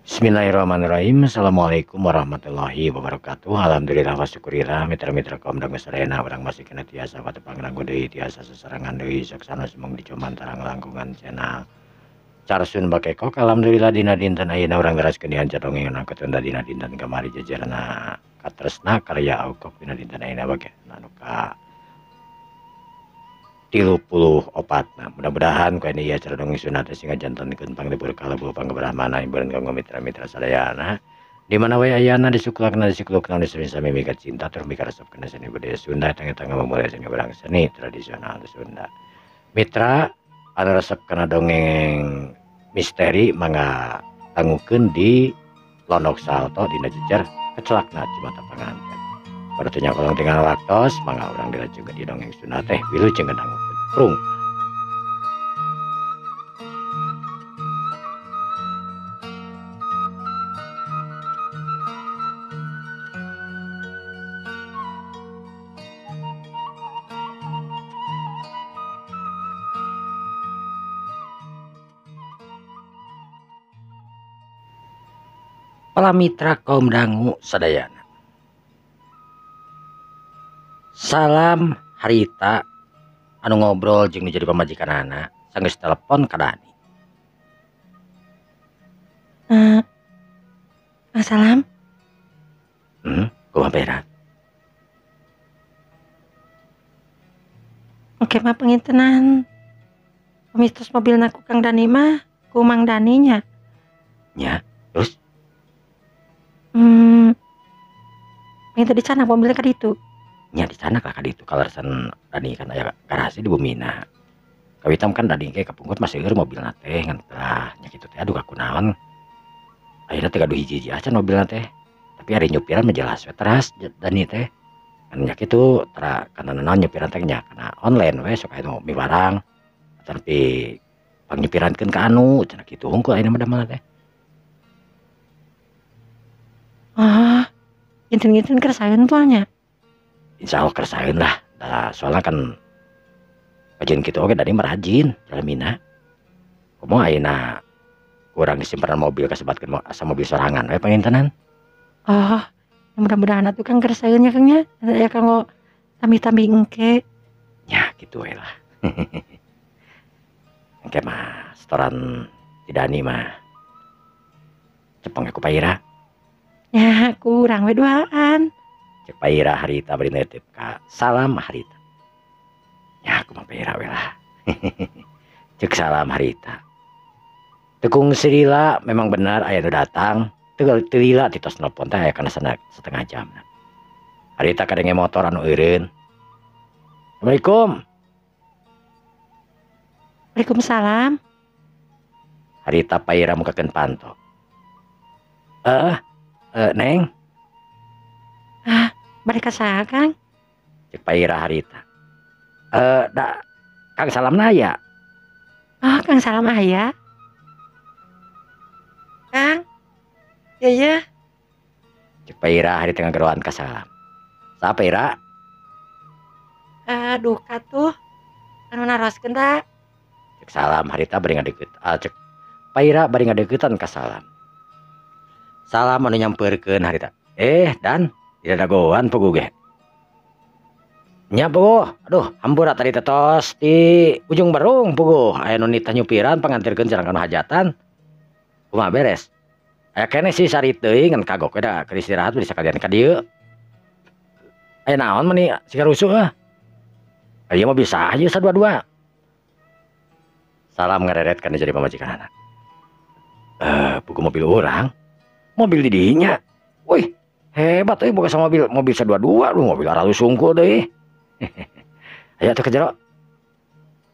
Bismillahirrahmanirrahim. Assalamualaikum warahmatullahi wabarakatuh. Alhamdulillah wa syukurillah mitra-mitra kaum dangu sadayana urang masih kena tiasa patepang dangu deui tiasa sesarangan deui saksana sumeng di Comantarang langkungan channel Carsun Bakekok. Alhamdulillah dina dinten ayeuna urang teraskeun diancar dongeng anu katunda dina dinten kamari jajarna katresna karya Aukok dina dinten ayeuna bage anu ka 34. Nah, mudah-mudahan ku ini acara dongeng sunat sing ngajantenkeun panglipur kalebu pangkebrahmana hiburan kanggo mitra-mitra sadayana di mana wae ayana disuklakna disiklukna disami-sami mika cinta tur mika resep kana seni budaya Sunda tangga-tangga memulai seni urang seni tradisional Sunda. Mitra anu resep kana dongeng misteri mangga tangukeun di Londok Salto dina jejer kecelakna Cimata Panganten. Pada tanya kolong tinggal waktos mangga urang dilajengkeun di dongeng Sunda teh wilujeng dangukeun prung. Para mitra kaum dangu sadayana. Salam harita anu ngobrol jeung nu jadi pamajikanana sanggeus telepon ka Dani. Salam. Kumaha berat? Oke mah pengintenan. Pamistos mobilna ku Kang Dani mah ku Mang Dani nya. Nya, terus? Minta di sana mobilnya ka ditu. Nya di sana ka ditu kalersan Dani kan aya garasi di bumina. Kawitam kan Dani ge kapungkur masih seueur mobilna teh ngan tah nya kitu teh aduh kakunaon. Ayeuna teh gaduh hiji-hiji acan mobilna teh. Tapi ari nyupiran mah jelas we teras Dani teh. Kan nya kitu tara kana naon nyupiran teh nya kana online we sok aya nu miwarang. Tapi pangnyupirankeun ka anu cenah kitu hungkul ayeuna mah damelna teh. Ah, inten-inten kersaeun poe nya. Insya Allah kersaeun lah. Nah, soalnya kan rajin gitu oke Dani mah rajin jalamina. Komo ayeuna kurang disimpenan mobil kasebatkeun asa mobil sorangan we pangintenan. Oh, mudah-mudahan atuh Kang kersaeun nya Kang nya. Aya kanggo tambi-tambi engke. Ya gitu we lah. Engke mah setoran ti Dani mah cepeng ku Paira. Ya kurang we duaan. Cek Paira harita bari nitip ka salam harita. Ya aku mah Paira we lah. Cek salam harita. Tekung Sirila memang benar aya nu datang. Teu lila ti tos nelpon teh aya kana setengah jam. Harita kadenge motor anu eureun. Assalamualaikum. Waalaikumsalam. Harita Paira mukakeun panto. Neng. Ah, bade ka saha Kang? Cek Paira harita. Da Kang Salam aya. Oh, Kang Salam aya. Kang. Ya ya. Cek Paira harita ngageroan ka Salam. Saha Paira? Aduh katuh. Anu naroskeun da. Cek Salam harita bari ngadeukeut. Cek Paira bari ngadeuketan ka Salam. Salam anu nyampeurkeun harita. Dan tidak dagoan puguh ge. Nya puguh, aduh hampura tadi tetos di ujung berung puguh. Aya nu nitah nyupiran pangantirkeun sareng kanu hajatan. Kumaha beres? Aya keneh sih sari teuing ngan kagok we da keur istirahat bisa sakalian ka dieu. Aya naon meni siga rusuh ah. Aya mah bisa aja sadua-dua. Salam ngareret kana jadi pamajikanana. Puguh mobil urang. Mobil di dinya. Wih, hebat euy boga sama mobil, mobil sadua-dua lu mobil aralus sungkul deui. Aya teh ka jero.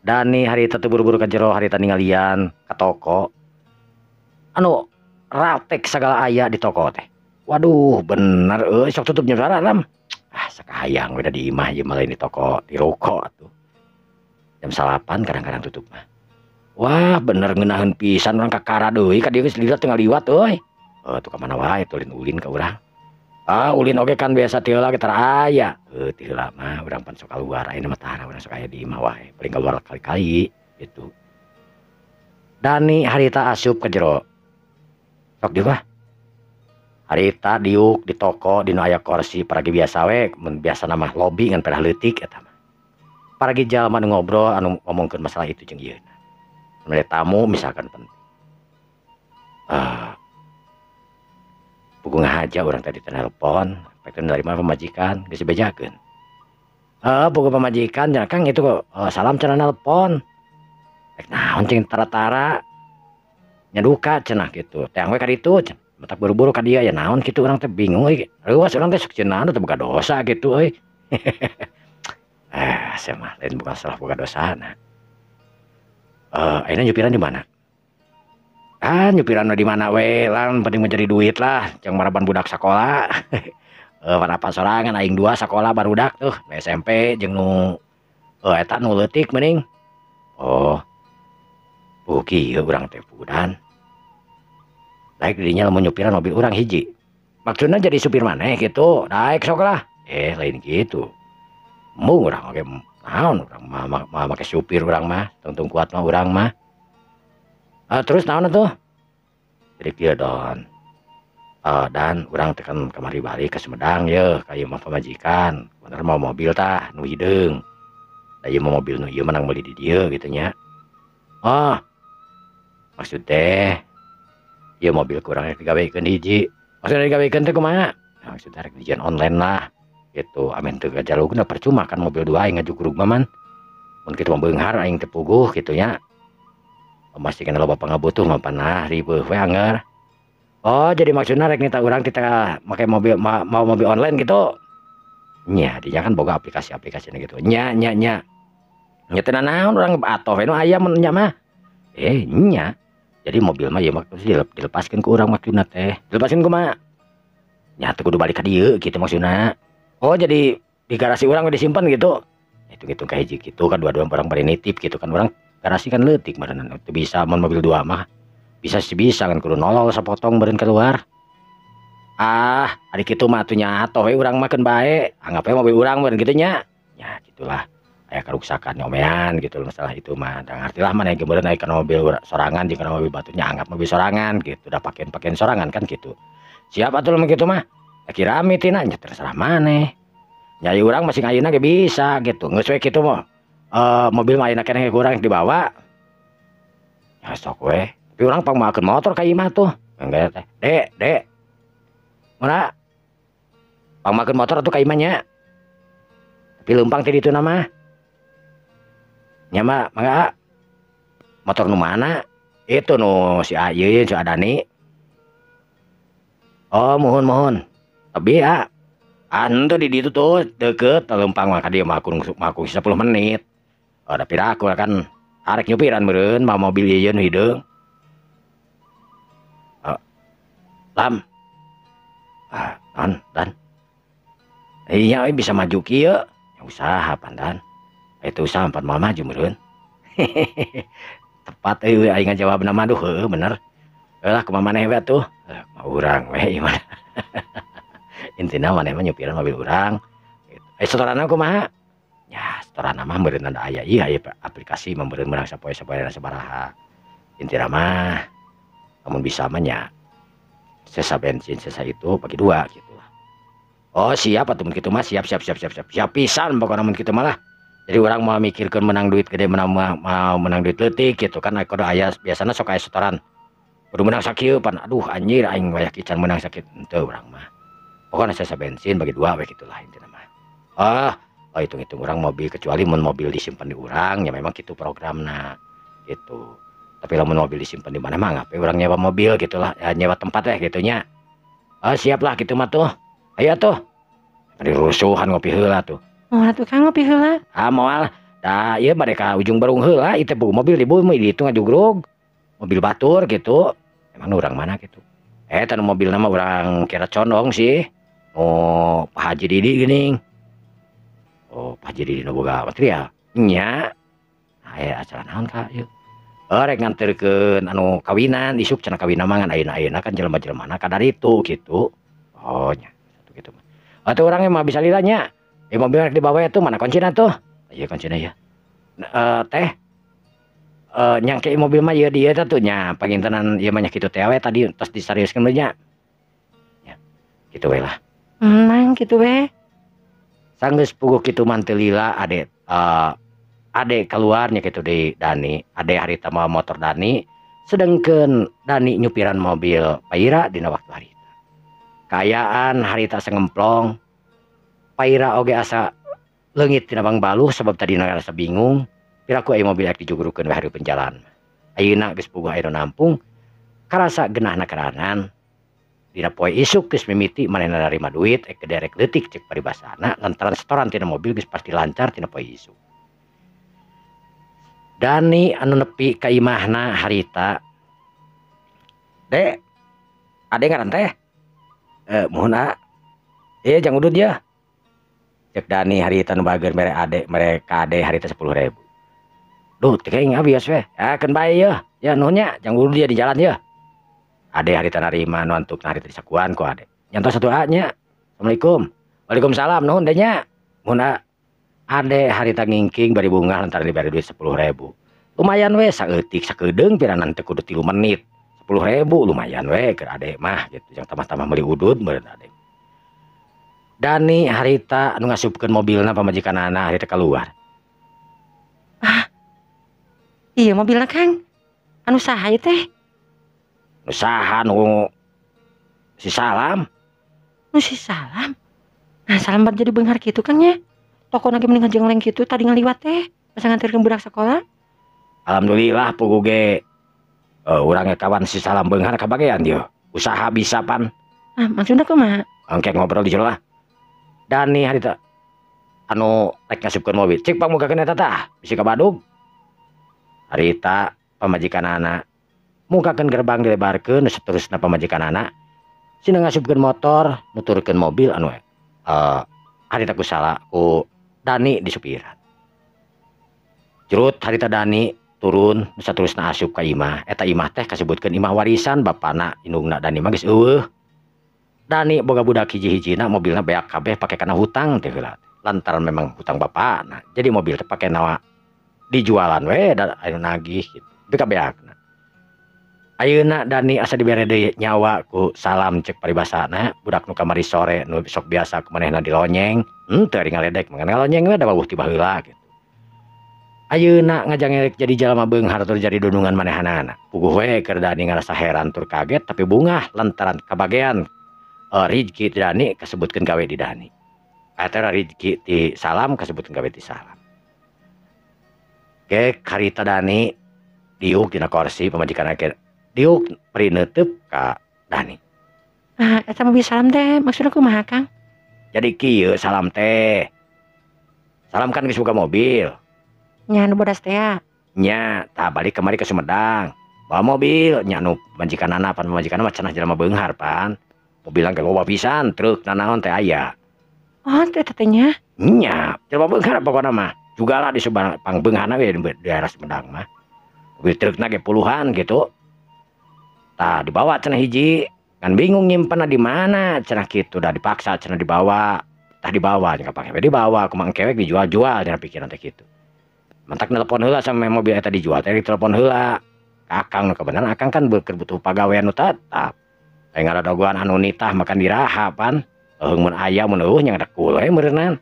Dani harita teu buru-buru ka jero harita ningalian ka toko. Anu ratek sagala aya di toko teh. Waduh, bener euy sok tutup jam lam. Ah, sakahayang we da di imah ieu mah lain di toko, di ruko atuh. Jam 9 kadang-kadang tutup mah. Wah, bener ngeunaheun pisan urang kakara deui ka dieu geus lila teu ngaliwat euy. Tuh ka mana wae tulin ulin ka urang. Ah, ulin oge kan biasa ti heula ge tara aya. Ti heula mah urang pan sok kaluar, ayeuna mah tara urang sok aya di imah wae, paling kaluar kali-kali gitu. Dani harita asup ka jero. Sok diuk lah. Harita diuk di toko dinu aya kursi paragi biasa we, mun biasana mah lobi ngan pedah leutik eta mah. Paragi jalma nu ngobrol anu ngomongkeun masalah itu jeung ieu. Mun tamu misalkan penting. Puguh ngahaja urang tadi telepon, pek dari mana pamajikan geus dibejakeun. Puguh pamajikan nya Kang itu kok salam cenah nelpon. Rek naon cing tara-tara nya duka cenah kitu. Teang we ka ditu cenah. Matak buru-buru ka dia ya naon kitu urang teh bingung euy. Reuas urang teh sok cenah teh boga dosa kitu euy. Saya mah lain bukan salah boga dosana. Ayeuna nyupiran di mana? Ah, nyupiran di mana we lah, penting mencari duit lah, jang maraban budak sakola. Apa sorangan aing dua sakola barudak tuh, nu SMP jeung nu eta nu leutik mending. Oh. Oh kieu urang teh pugudan. Daek dirinya lamun nyupiran mobil urang hiji. Maksudna jadi supir maneh gitu, daek sok lah. Lain gitu. Mung urang oge naon urang mah make supir urang mah, tungtung kuat mah urang mah. Terus naon atuh? Jadi kieu Don. Dan urang teh kan kamari balik ke Sumedang ye, ka ieu mah pamajikan. Bener mau mobil tah nu hideung. Da ieu mah mobil nu ieu menang meuli di dieu gitu nya. Oh. Maksud teh ieu mobil kurang rek digawekeun hiji. Maksudna digawekeun teh kumaha? Nah, maksudna rek dijieun online lah gitu. Amin teu gajalugna percuma kan mobil dua aing ngajugrug mah man. Mun kitu mah beunghar aing teu puguh kitu nya. Masih kena loba pangabutuh mah panah riweuh we anger. Oh, jadi maksudna rek nita urang kita make mobil mau mobil online gitu. Nya, dinya kan boga aplikasi-aplikasina gitu. Nya nya nya. Nya teu nanaon urang atoh we nu aya mun nya mah. Nya. Jadi mobil mah ieu mah dilepaskeun ku urang maksudna teh. Dilepaskeun kumaha? Nya teu kudu balik ka dieu kitu maksudna. Oh, jadi di garasi urang we disimpen gitu. Hitung-hitung ka hiji kitu kan dua-dua urang bari nitip gitu kan urang garasi kan leutik meureun teu bisa mun mobil dua mah. Bisa sih bisa kan kudu nolol sapotong meureun keluar. Ah, ari kitu mah atuh nya atoh we urang mah keun bae. Anggap we mobil urang meureun kitu nya. Ya gitulah. Aya karuksakan nyomean gitu masalah itu mah. Da ngarti lah maneh ge meureun aya kana mobil sorangan jeung kana mobil batur nya anggap mobil sorangan gitu. Da pakean-pakean sorangan kan gitu. Siap atuh lamun kitu mah. Da kirami tina nya terserah maneh. Nya ieu urang masih ayeuna ge bisa gitu. Geus we kitu mah. Mobil mah ayeuna keneh ku urang dibawa. Ya sok we. Tapi urang pangmakeun motor ka imah tuh. Engge teh. Dek, dek. Mana? Pangmakeun motor atuh ka imah nya. Tapi leumpang teh dituna mah. Nya mah mangga. Motor nu mana? Itu nu si Ayeun, si Adani. Oh, mohon mohon. Tapi ya anu di ditu tuh deket leumpang mah ka dieu mah aku 10 menit. Oh, tapi aku kan arek nyupiran meureun mah mobil ieu nu hideung. Lam. Ah, non, dan. Iya, bisa maju kieu. Ya usaha pandan. Itu usaha empat mau maju meureun. Tepat euy aing ngajawabna mah duh heueuh bener. Lah kumaha maneh we atuh? Kumaha urang we ieu mah. Intina maneh mah nyupiran mobil urang gitu. Setoranna kumaha? Ya, setoranna mah meureun da aya ieu aya aplikasi mah meureun meunang sapoe-sapoena sabaraha. Intina mah lamun bisa mah nya sesa bensin sesa itu bagi dua gitu lah. Oh, siap atuh mun kitu mah siap siap siap siap siap. Siap pisan pokona mun kitu mah lah. Jadi orang mau mikirkeun menang duit gede menang mau menang duit leutik gitu kan kudu aya biasana sok aya setoran. Kudu menang sakieu pan aduh anjir aing wayah kican menang sakit henteu urang mah. Pokona sesa bensin bagi dua we kitu lah intina mah. Ah, oh hitung-hitung urang mobil kecuali mun mobil disimpan di urang ya memang kitu programna gitu. Tapi lamun mobil disimpan di mana mah ngapain urang nyewa mobil gitulah, ya, nyewa tempat ya gitu nya. Ah, siap lah gitu mah tuh. Ayo tuh. Di rusuhan ngopi heula tuh. Moal atuh Kang ngopi heula. Ah moal. Da ieu bade ka ujung barung heula ieu teh mobil di bumi ditu ngajugrug. Mobil batur gitu. Emang nu urang mana gitu. Eta nu mobilna mah urang kira condong sih. Oh, Pak Haji Didi geuning. Oh, Pak Haji Didi nu boga material. Nya. Aya acara naon ka ieu? Oh, rek nganterkeun anu kawinan isuk cenah kawinan mah ngan ayeuna-ayeuna kan jelema-jelemana kadaritu gitu. Oh nya, satu gitu mah. Atuh urang mah bisa lila nya. Mobil rek dibawa tuh mana kuncina tuh? Iya kuncina ya. Teh. Nyangke mobil mah ieu dieu teh tuh nya pangintenan ieu mah nya kitu teh we tadi tos disariuskeun we nya. Nya kitu we lah. Mang kitu we. Sanggeus puguh kitu mah teu lila ade ade keluar nya kitu di Dani. Ade harita mawa motor Dani, sedengkeun Dani nyupiran mobil Paira dina waktu harita. Kaayaan harita asa ngemplong. Paira oge asa leungit tina bangbaluh sabab tadina rasa bingung. Piraku aya mobil rek dijugurukeun we hareupeun jalan. Ayeuna geus puguh aya nu nampung, karasa genahna keranan. Dina poe isuk geus mimiti manehna narima duit ek gede rek leutik cek paribasana lantaran setoran tina mobil geus pasti lancar tina poe isuk. Dani anu nepi ka imahna harita. Dek, ade ngaran teh? Muhun a. Ieu jang udud yeuh. Cek Dani harita nu bager mere ade, mere ka ade harita 10.000. Duh, teu kenging abios we. Ah, keun bae yeuh. Ya nuhun nya, jang udud dia di jalan yeuh. Ade harita narima nu antukna harita disakuan ku ade. Nyantos satu A nya. Assalamualaikum. Waalaikumsalam nuhun teh nya. Muhun a. Ade harita ngingking bari bungah lantaran dibere duit 10.000. Lumayan we saeutik sakedeung piranan teu kudu 3 menit. 10.000 lumayan we keur ade mah gitu. Jang tambah-tambah meuli udud meureun ade. Dani harita anu ngasupkeun mobilna pamajikanana harita keluar. Ah. Iya mobilna Kang. Anu saha ieu teh? Nu saha nu si Salam. Nu si Salam. Nah, Salam bat jadi beunghar kitu Kang nya. Tokona ge mending ngajengleng kitu tadi ngaliwat teh, asa nganterkeun budak sekolah. Alhamdulillah puguh ge urang ge kawan si Salam beunghar kabagean dieu. Usaha bisa pan. Ah, maksudna kumaha? Engke ngobrol di jero lah. Dani harita anu rek ngasupkeun mobil. Cik pangmukakeun eta tah, bisi kabadug. Harita pamajikanana mukakeun gerbang dilebarkeun saterusna pamajikanana sina ngasupkeun motor nuturkeun mobil anu harita ku salah ku Dani disupiran. Jerut harita Dani turun saterusna asup ka imah. Eta imah teh kasebutkeun imah warisan bapana indungna Dani mah geus eueuh. Dani boga budak hiji-hijina mobilna beak kabeh pake kana hutang teh heula. Lantaran memang hutang bapana. Jadi mobil teh pake nawa dijualan we da anu nagih gitu. Tapi kabeakna. Ayeuna Dani asa dibere deui nyawa ku Salam cek paribasana budak nu kamari sore nu sok biasa ku manehna dilonyeng, henteu ari ngaledek mah ngalonyeng we da wawuh ti baheula gitu. Ayeuna ngajangerek jadi jalma beunghar tur jadi dundungan manehanana. Puguh we keur Dani ngarasa heran tur kaget tapi bungah lantaran kabagean rizki ti Dani kasebutkeun gawe di Dani. Eta rizki ti Salam kasebutkeun gawe ti Salam. Gek harita Dani diuk dina korsi pamajikan ge diuk bari neuteub ka Dani. Ah, eta mobil Salam teh maksudna kumaha Kang? Jadi kieu Salam teh. Salam kan geus boga mobil. Nya nu bodas teh ya. Nya, tah balik kamari ke Sumedang. Bawa mobil nya nu majikanana pan pamajikanana mah cenah jelema beunghar pan. Mobilna ge loba pisan, truk nanaon teh aya. Oh, teh teh nya. Nya, jelema beunghar pokona mah. Jugalah di Subang pangbeungharna we di daerah Sumedang mah. Mobil trukna ge puluhan gitu. Tah dibawa cenah hiji, kan bingung nyimpenna di mana cenah kitu dah dipaksa cenah dibawa. Tah dibawa nya kapake we dibawa kumaha engke we dijual-jual cenah pikiran teh kitu. Mantak nelpon heula sama mobil eta dijual teh ditelepon heula. Ka Akang nu kabeneran Akang kan keur butuh pagawean nu tetap. Aya ngaradogoan anu nitah makan diraha pan. Eueung mun aya mun eueuh nya ngadekul we meureunnan.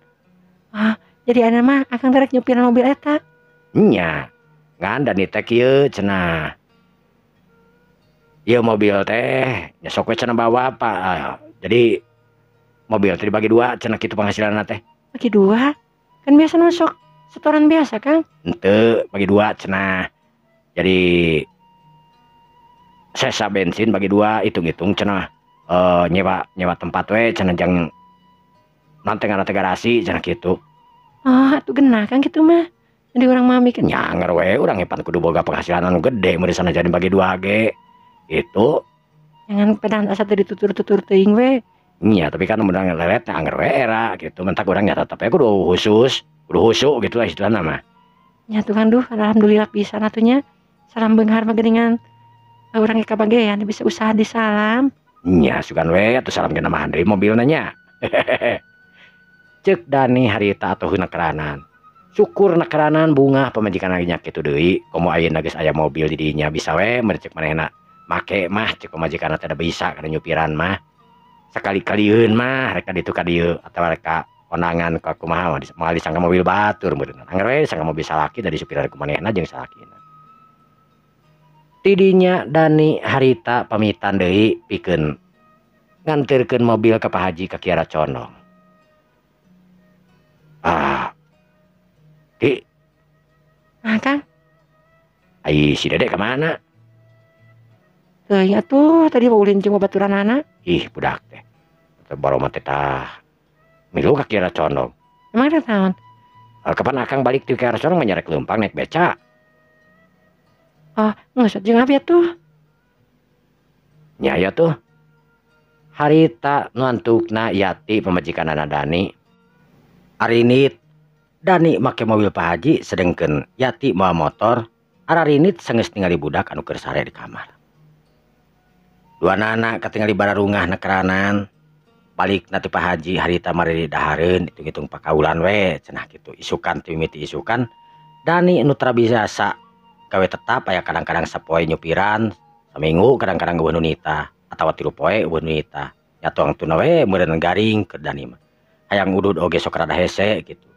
Ah, jadi ayeuna mah Akang teh rek nyupiran mobil eta. Nya. Ngan Dani teh kieu cenah. Ieu mobil teh nya sok we cenah bawa apa. Jadi mobil teh dibagi dua cenah kitu penghasilanna teh. Bagi dua? Kan biasa masuk setoran biasa Kang. Henteu, bagi dua cenah. Jadi sesa bensin bagi dua hitung-hitung cenah nyewa tempat we cenah jang nanti ngaran teh garasi cenah kitu. Oh, atuh genah Kang kitu mah. Jadi urang mah mikir nyanger we urang pan kudu boga penghasilan anu gede mun di sana jadi bagi dua ge. Gitu. Jangan pedan asa teu ditutur-tutur teuing we. Nya, tapi kan mun lelet anger we era gitu. Mentak urang nya tetep we kudu khusus, kudu khusyuk gitu lah istilahna mah. Nya tuh kan duh, alhamdulillah pisan atuh nya. Salam beunghar mah geuningan urang ge kabagean bisa usaha di Salam. Nya sugan we atuh Salam ge namahan deui mobilna nya. Ceuk Dani harita atuh heuna keranan. Syukur nakeranan bunga pamajikan nya kitu deui komo ayeuna geus aya mobil di dinya bisa we meureun cek manehna make mah cek pamajikanna teh da bisa kana nyupiran mah. Sakali-kalieun mah rek ka ditu ka dieu atawa rek ka kondangan ka kumaha mah moal disangka mobil batur meureun. Angger we disangka mobil salaki da disupiran ku manehna jeung salakina. Tidinya Dani harita pamitan deui pikeun nganterkeun mobil ka Pak Haji ka Kiara Condong. Ah. Di. Nah, Kang. Ai si Dede ka mana? Teuing atuh tadi mah ulin jeung babaturanana. Ih budak teh. Teh baroma teh tah. Milu ka Kiara Condong. Emang ada naon? Kapan akang balik ti Kiara Condong mah nyarek leumpang naik beca. Ah, geus jeung abi atuh. Nya aya tuh. Harita nu antukna Yati pamajikanana Dani. Arinit Dani make mobil Pak Haji sedengkeun Yati mawa motor. Ararinit sanggeus ningali budak anu keur sare di kamar. Duanana katingali bararungah nekeranan. Balikna ti Pak Haji harita mariri dahareun hitung-hitung pakaulan we cenah kitu. Isukan ti mimiti isukan Dani nu tara biasa gawe tetap aya kadang-kadang sapoe nyupiran saminggu kadang-kadang eueuh nu nitah atawa 3 poe eueuh nu nitah. Nya tuang tuna we meureun garing keur Dani mah. Hayang udud oge sok rada hese gitu.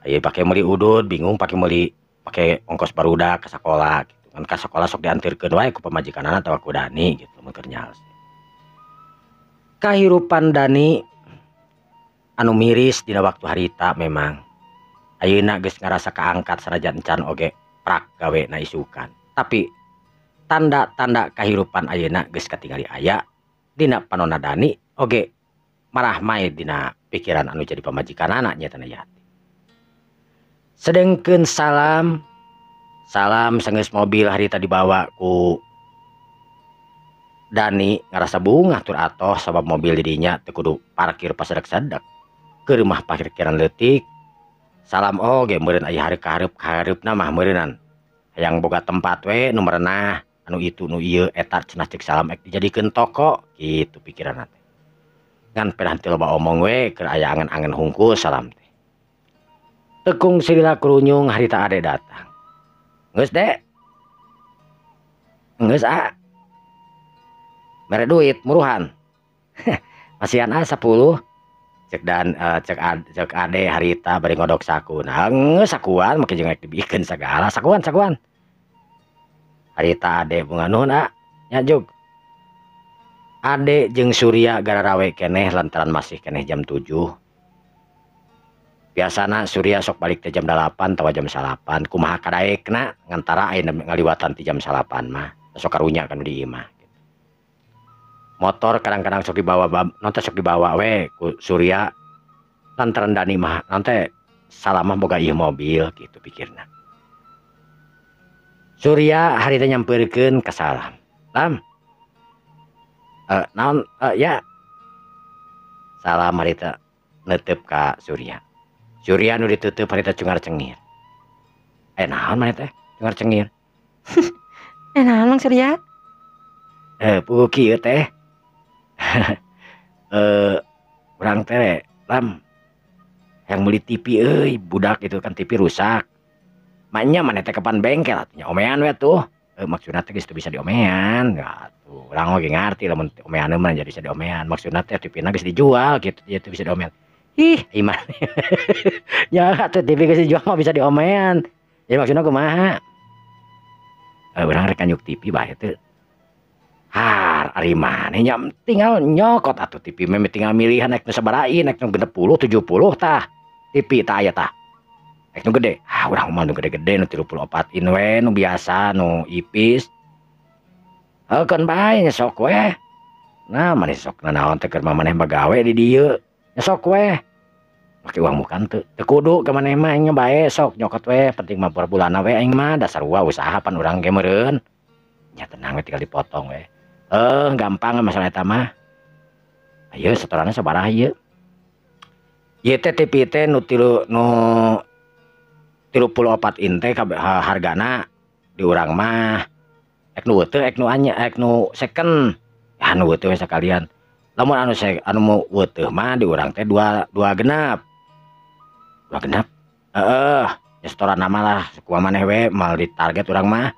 Aya pake meuli udud bingung pake meuli pake ongkos barudak ka sakola gitu. Ngan ka sakola sok diantirkeun wae ku pamajikanana atawa ku Dani gitu mun keur nyales. Kahirupan Dani anu miris dina waktu harita memang. Ayeuna geus ngarasa kaangkat sanajan encan oge prak gawe na isukan. Tapi tanda-tanda kahirupan ayeuna geus katingali aya dina panona Dani oge marahmai dina pikiran anu jadi pamajikanana nyaeta Yati. Sedengkeun Salam, Salam sanggeus mobil harita dibawa ku Dani ngarasa bungah tur atoh sabab mobil didinya teu kudu parkir pasedek-sedek. Keur mah parkiran leutik. Salam oge meureun aya hareup ka hareup ka hareupna mah meureunan. Hayang boga tempat we nu merenah anu itu nu ieu eta cenah cek Salam ek dijadikeun toko kitu pikiranna teh. Ngan pedah teu loba omong we keur aya angen-angen hungkul Salam teh. Tekung silila kurunyung harita ade datang. Geus Dek. Geus a. Mere duit muruhan. Masihan a 10. Cek dan cek cek ade harita bari ngodok saku. Nah geus sakuan make jeung rek dibikeun sagala sakuan sakuan. Harita ade bunga nuhun a. Nya jug. Ade jeung Surya gararawe keneh lantaran masih keneh jam 7. Biasana Surya sok balik teh jam 8 atawa jam 9. Kumaha kadaekna ngantara ayeuna ngaliwatan ti jam 9 mah. Sok karunya kan di imah. Motor kadang-kadang sok dibawa nanti sok dibawa we ku Surya lantaran Dani mah nanti Salamah boga ieu mobil gitu pikirna. Surya harita nyamperkeun ka Salam. Lam. Naon ya. Salam harita netep ka Surya. Surya nu ditutup harita cungar cengir. Naon maneh teh cungar cengir? Naon Mang Surya? Puguh kieu teh. Urang teh Lam yang beli TV euy budak itu kan TV rusak. Maknya maneh teh kapan bengkel atuh nya omean we tuh. Maksudna teh geus teu bisa diomean. Atuh urang oge ngarti lamun omean mah jadi bisa diomean. Maksudna teh TV-na geus dijual gitu jadi teu bisa diomean. Ih, iman. Ya atuh TV geus dijual mah bisa diomean. Ya maksudna kumaha? Urang rek nyuk TV bae teu. Har, ari maneh nya tinggal nyokot atuh TV mah tinggal milihan naik nu sabaraha naik nu 60 70 tah. TV tah aya tah. Naik nu gede. Ah urang mah nu gede-gede nu 34 in we nu biasa nu ipis. Heukeun bae nya sok we. Nah maneh sok nanaon teh keur maneh bagawe di dieu. Nya sok we. Make uang bukan teu. Teu kudu ka maneh mah nya bae sok nyokot we penting mah bulanna we aing mah dasar wa usaha pan urang ge meureun. Nya tenang we tinggal dipotong we. Gampang masalah eta mah. Ayo setoranna sabaraha ieu? Ieu teh TV teh nu tilu nu 34 in teh hargana di urang mah ek nu teu ek nu anya ek nu second. Ya nu teu we sakalian. Lamun anu anu mau weteuh mah di urang teh dua genap. Dua genap. Heeh. Ya setoran nama lah kumaha maneh we mal ditarget urang mah.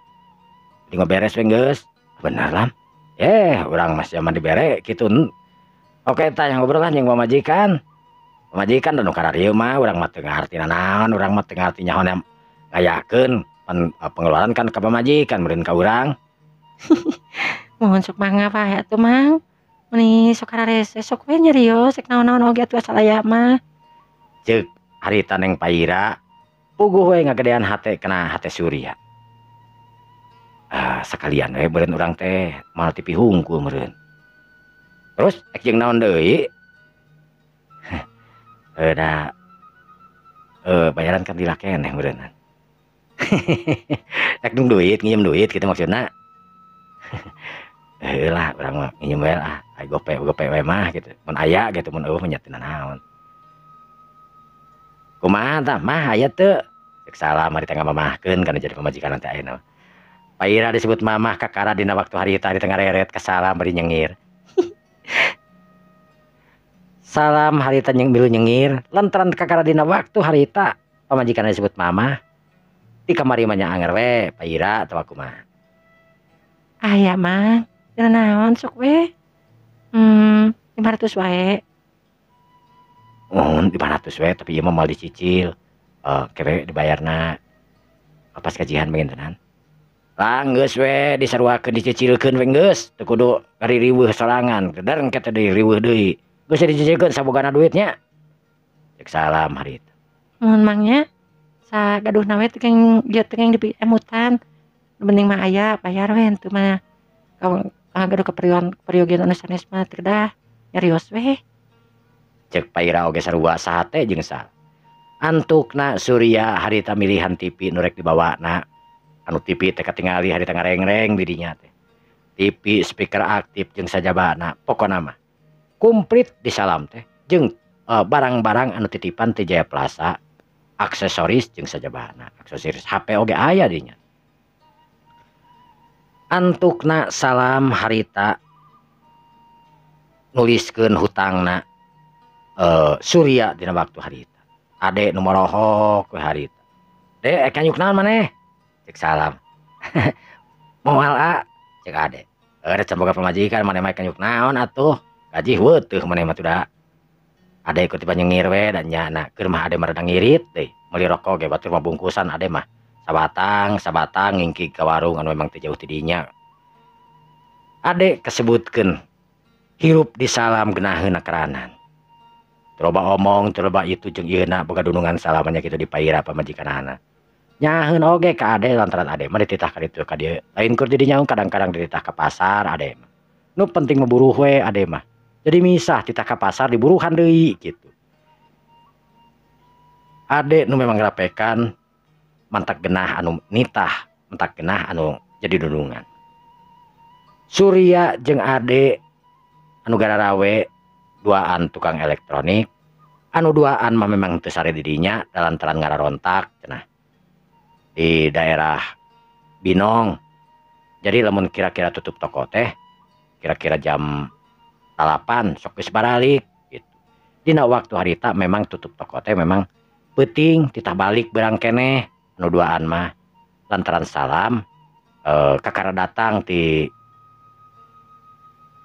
Jadi beres we geus. Bener Lam. Urang masih zaman dibere kitu. Oke tah yang ngobrol lah jeung pamajikan. Pamajikan dan nu kararieu mah urang mah teu ngarti naon, urang mah teu ngarti nyaho ngayakeun pengeluaran kan ka pamajikan meureun ka urang. Mohon sok mangga wae atuh Mang. Meuni sok kararese sok we nyarios rek naon-naon oge atuh asal aya mah. Ceuk harita Neng Paira puguh we ngagedean hate kana hate Surya. Sakalian we meureun urang teh moal TV hungkul meureun. Terus ek jeung naon deui? Da bayaran kan lila keneh meureunnan. Ek dung duit, nginjem duit kitu maksudna. Heuh lah urang mah nginjem we lah, ai gope gope we mah kitu. Mun aya kitu mun eueuh mah nya teu nanaon. Kumaha tah mah aya teu? Cek Salam harita ngamamahkeun kana jadi pamajikan teh ayeuna. Paira disebut mamah kakara dina waktu harita harita ngareret ka Salam bari nyengir. Salam harita jeung milu nyengir lantaran kakara dina waktu harita pamajikan disebut mamah. Di kamari mah nya anger we Paira atawa kumaha. Aya Mang, teu naon sok we. 500 wae. Mohon 500 we tapi ieu mah moal dicicil. Kewe dibayarna pas gajian pangintenan. Lah geus we disaruakeun dicicilkeun we geus teu kudu ngaririweuh sorangan der engke teh diriweuh deui. Geus dicicilkeun sabogana duitnya. Cek Salam harita. Mohon Mang nya sagaduhna we teu keng ieu teu keng diemutan. Nu penting mah aya bayar we henteu mah gaduh keperluan peryogian anu sanes mah teu kedah nyarios we. Cek Paira oge sarua sahate jeung Sal. Antukna Surya harita milihan TV nu rek dibawana. Anu TV teh katingali harita ngarengreng di dinya teh. TV speaker aktif jeung sajabana pokona mah komplit di Salam teh jeung barang-barang anu titipan ti Jaya Plaza, aksesoris jeung sajabana, aksesoris HP oge aya dinya. Antukna Salam harita nuliskeun hutangna Surya dina waktu harita. Ade nu morohok we harita. De ek nyuk naon maneh? Cek Salam. Moal a cek Ade. Rek can boga pamajikan maneh mah ek nyuk naon atuh? Gaji heueuh maneh mah tuh da. Ade ku tiba nyengir we da nyana keur mah Ade mah rada ngirit deui. Meuli rokok ge batur mah bungkusan Ade mah. Sabatang sabatang ngingkig ka warung anu memang teu jauh ti dinya. Ade kasebutkeun hirup di Salam geunaheun keranan. Teu loba omong, teu loba itu jeung ieuna boga dunungan salamannya kitu di Paira pamajikanana. Nyaheun oge ka Ade lantaran Ade mah dititah ka ditu ka dieu. Lain keur di dinya kadang-kadang dititah ka pasar Ade mah. Nu penting mah buruh we Ade mah. Jadi misah titah ka pasar diburuhan deui kitu. Ade nu memang rapekan mantak genah anu nitah, mantak genah anu jadi dunungan. Surya jeung Ade anu gararawe duaan tukang elektronik, anu duaan mah memang teu sare di dinya lantaran ngararontak cenah di daerah Binong. Jadi lamun kira-kira tutup toko teh kira-kira jam 8 sok geus baralik gitu. Dina waktu harita memang tutup toko teh memang peuting titah balik berang keneh anu duaan mah lantaran Salam kakara datang ti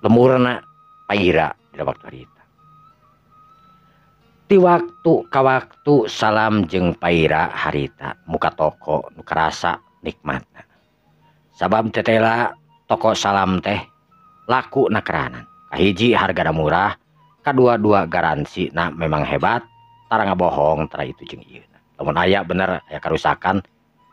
lemurna Paira dina waktu harita. Ti waktu ka waktu Salam jeung Paira harita muka toko nu karasa nikmatna. Sabab tetela toko Salam teh laku na keranan. Kahiji hargana murah, kadua-dua garansi na memang hebat, tara ngabohong tara itu jeung ieu. Lamun aya bener aya karusakan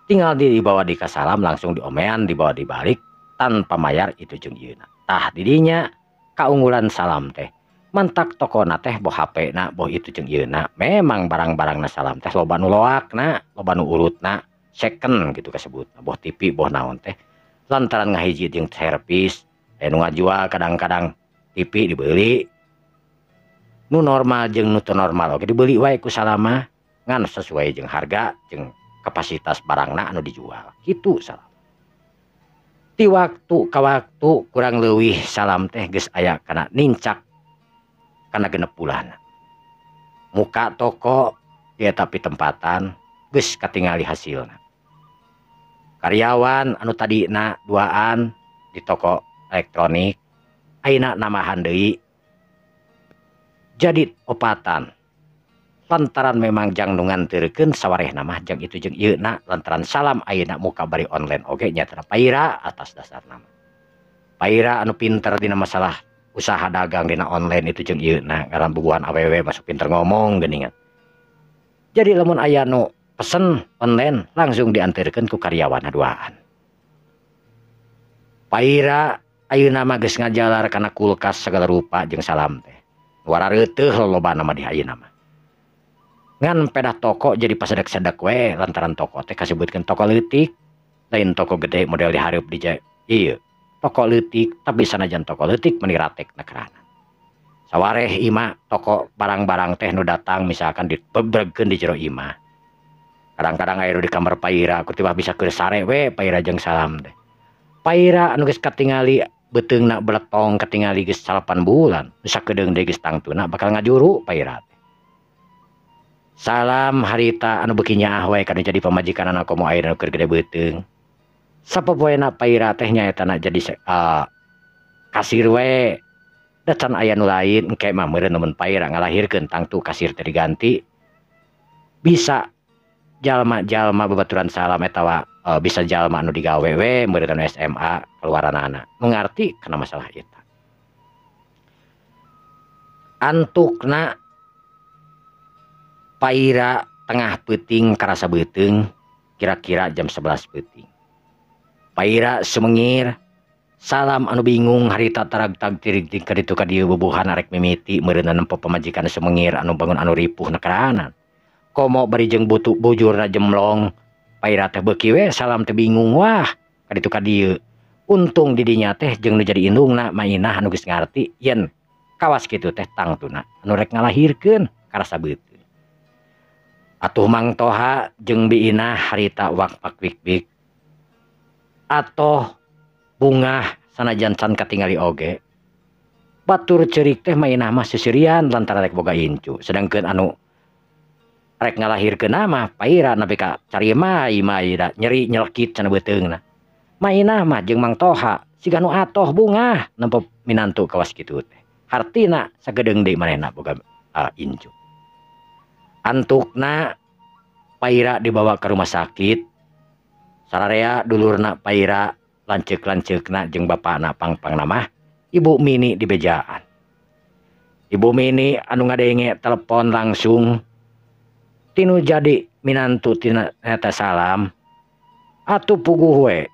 tinggal dibawa di ka Salam langsung diomean dibawa dibalik tanpa mayar itu jeung ieu. Tah didinya kaunggulan Salam teh mantak tokona teh boh HP na boh itu jeung ieu na memang barang-barangna Salam teh loba nu loakna loba nu urutna second gitu kasebutna boh TV boh naon teh lantaran ngahiji jeung servis nu ngajual kadang-kadang TV dibeli nu normal jeung nu teu normal oge dibeli wae ku Salam mah ngan sesuai jeung harga jeung kapasitas barangna anu dijual kitu Salam. Ti waktu ka waktu kurang leuwih Salam teh geus aya kana nincak kana 6 bulan. Muka toko dia tapi tempatan Geus katingali hasilna. Karyawan anu tadina duaan di toko elektronik ayeuna nambahan deui jadi opatan. Lantaran memang jang nu nganterkeun sawarehna mah jang itu jeung ieu na lantaran Salam ayeuna muka bari online oge nyaeta Paira atas dasar nama. Paira anu pinter dina masalah usaha dagang dina online itu jeung ieu na ngaran bubuhan awewe masuk pinter ngomong geuningan. Jadi lamun aya nu pesen online langsung diantarkeun ku karyawan duaan. Paira ayeuna mah geus ngajalar kana kulkas segala rupa jeung Salam teh. Warareuteuh lolobana mah di ayeuna mah. Ngan pedah toko jadi pasedek-sedek we lantaran toko teh kasebutkeun toko leutik, lain toko gede model dihareup di ieu. Toko leutik tapi sanajan toko leutik meni ratek nekerana. Sawareh imah toko barang-barang teh nu datang misalkan dibebregkeun di jero imah. Kadang-kadang aya di kamar Paira kutiba bisa keur sare we Paira jeung Salam teh. Paira anu geus katingali beuteungna beletong katingali geus 8 bulan, nu sakedeung deui geus tangtuna bakal ngajuru Paira teh. Salam harita anu beuki nyaah we kana jadi pamajikanana komo aya nu keur gede beuteung. Sapopoena Paira teh nyaetana jadi kasir we. Da can aya nu lain engke mah meureun lamun Paira ngalahirkeun tangtu kasir teh diganti. Bisa jalma-jalma babaturan Salam eta bisa jalma anu digawe we meureun anu SMA keluaranana. Nu ngarti kana masalah eta. Antukna Paira tengah peuting karasa beuteung kira-kira jam 11 peuting. Paira sumengir Salam anu bingung harita tarag-tag tirig-tirig ka ditu ka dieu bubuhan arek mimiti meureunna nempo pamajikan sumengir anu bangun anu ripuh nekeranan. Komo bari jeung butuh bujurna jemlong Paira teh beuki we Salam teh bingung wah ka ditu ka dieu. Untung didinya teh jeung nu jadi indungna Mainah anu geus ngarti yen kawas kitu teh tangtuna anu rek ngalahirkeun karasa beuteung. Atuh Mang Toha jeung Bi Inah harita wak pak wik wik. Atoh bungah sanajan can katingali oge. Batur ceurik teh Mainah mah seuseurian lantaran rek boga incu. Sedangkeun anu rek ngalahirkeun mah Paira nepi ka carimai-mai da nyeri nyelekit cenah beuteungna. Mainah mah jeung Mang Toha siga nu atoh bungah nempo minantu kawas kitu teh. Hartina sagedeung deui manehna boga incu. Antukna Paira dibawa ke rumah sakit. Sararea dulurna Paira lanceuk-lanceukna jeung bapakna pangpangna mah Ibu Mini di bejaan. Ibu Mini anu ngadenge telepon langsung tinu jadi minantu tina eta Salam. Atuh puguh we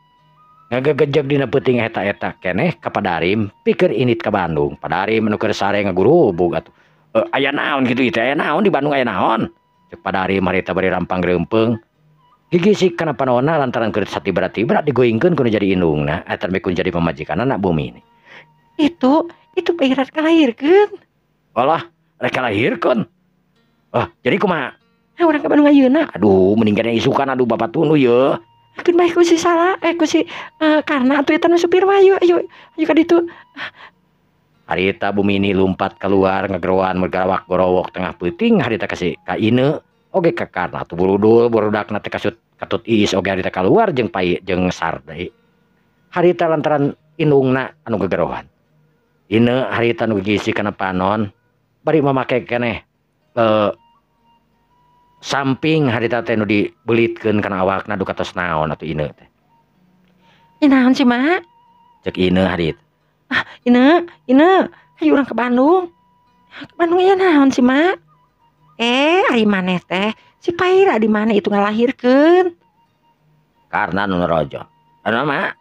ngagegejeg dina peuting eta-eta keneh ka Padarim pikeun indit ka Bandung. Padarim anu keur sare ngagurubug atuh. Aya naon kitu ieu teh, aya naon di Bandung aya naon? Cek Padarim harita bari rampang greumpeng. Gigisik kana panonna lantaran keur satibra-tibra digoingkeun kudu jadi indungna eta teh kudu jadi pamajikanna Bumi ini. Itu Paira kalahirkeun. Alah, rek kalahirkeun. Ah, jadi kumaha? Ah, urang ka Bandung ayeuna. Aduh, mending kene isukan aduh bapak tunu ye. Keun bae ku si Salah, ku si Karna atuh eta nu supir mah ayo ayo ayo ka ditu. Harita Bumi ini lumpat keluar ngegeroan mergarawak gorowok tengah peuting harita kasih ka Ine oge ka Karna atuh burudul burudakna teh kasut katut iis oge harita keluar jeung pai jeung sar deui. Harita lantaran indungna anu gegerohan. Ine harita nu gisi kana panon bari mamake keneh samping harita teh nu dibelitkeun kana awakna duka tos naon atuh Ine teh. Naon sih mak? Cek Ine harita. Ah, Ine, Ine, ayo urang ke Bandung. Ke Bandung ya naon sih mak? Ari maneh teh si Paira di mana itu ngalahirkeun? Karena nu rojo. Anu mak?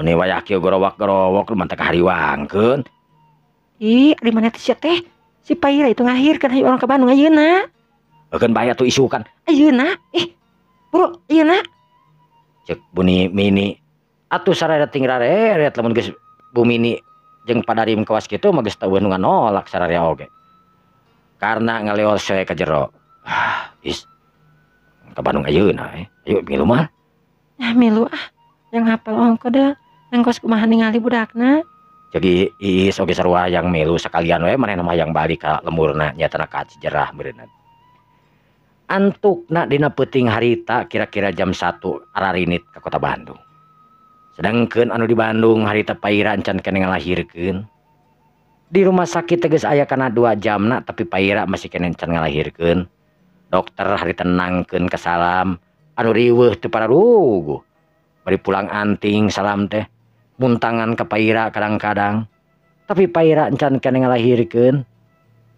Ini wayah kieu gorowak-gorowok lu mantap hariwangkeun. Ih, ari maneh teh sia teh? Si Paira itu ngalahirkeun ayo urang ke Bandung ayeuna. Eukeun bae atuh isukan. Ayeuna? Buru, ayeuna. Cek Buni Mini. Atuh sararea tingrareret lamun geus Bumini jeung Padarim kawas kitu mah geus teu nu nganolak sararea oge. Karena ngaleos we ka jero. Ah, is. Ka Bandung ayeuna Ayo milu mah. Ah, milu ah. Yang hafal ongko da. Nangkos kumaha ningali budakna. Jadi Iis oge sarua yang milu sakalian we manehna mah yang balik ka lemurna nyatana ka Cijerah meureunna. Antukna dina peuting harita kira-kira jam 1 ararinit ka kota Bandung. Sedangkeun anu di Bandung harita Paira encan keneh ngalahirkeun. Di rumah sakit tegas aya kana 2 jamna tapi Paira masih keneh encan ngalahirkeun. Dokter harita nangkeun ka Salam anu riweuh teu pararuguh. Bari pulang anting Salam teh muntangan ka Paira kadang-kadang. Tapi Paira encan keneh ngalahirkeun.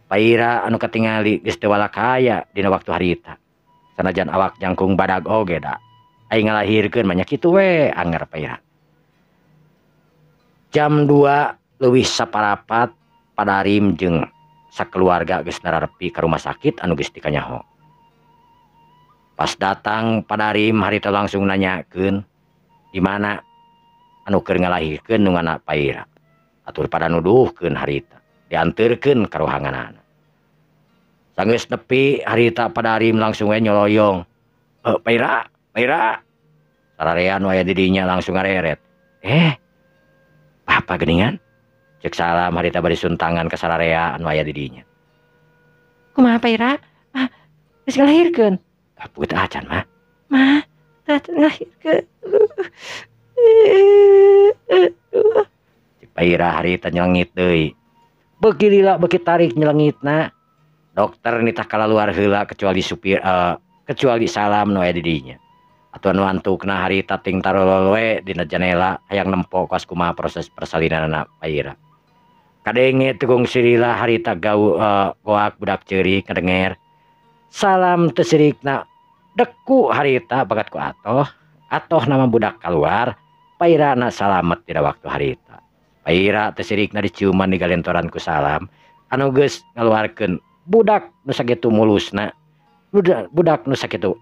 Paira anu katingali geus teu walakaya dina waktu harita. Sanajan awak jangkung badag oge da. Ai ngalahirkeun mah nya kitu we anger Paira. Jam 2 leuwih saparapat Padarim jeung sakeluarga geus nararepi ka rumah sakit anu geus dikanyaho. Pas datang Padarim harita langsung nanyakeun di mana anu keur ngalahirkeun nu ngana Paira. Atur pada nuduhkeun harita. Dianterkeun ka ruanganana. Sanggeus nepi harita Padarim langsung we nyoloyong. Paira, Paira. Sararea nu aya di dinya langsung ngareret. Papa geuningan? Cek Salam harita bari suntangan ka sararea anu aya di dinya. Kumaha Paira? Ah, geus ngalahirkeun? Ah, puguh teu acan mah. Mah, teu ngalahirkeun. Cek Paira harita nyelengit deui. Beuki lila beuki tarik nyelengitna. Dokter nitah kalaluar heula kecuali supir kecuali Salam nu aya di dinya. Atuh anu antukna harita ting tarolol we dina janela hayang nempo kos kumaha proses persalinanana Paira. Kadenge tukung sirila harita gau goak budak ceurik ngadenger. Salam teu sirikna deku harita bagat ku atoh. Atoh nama budak kaluar, Pairana salamet dina waktu harita. Paira teu sirikna diciuman digalentoran ku Salam anu geus ngaluarkeun budak nu sakitu mulusna, budak nu sakitu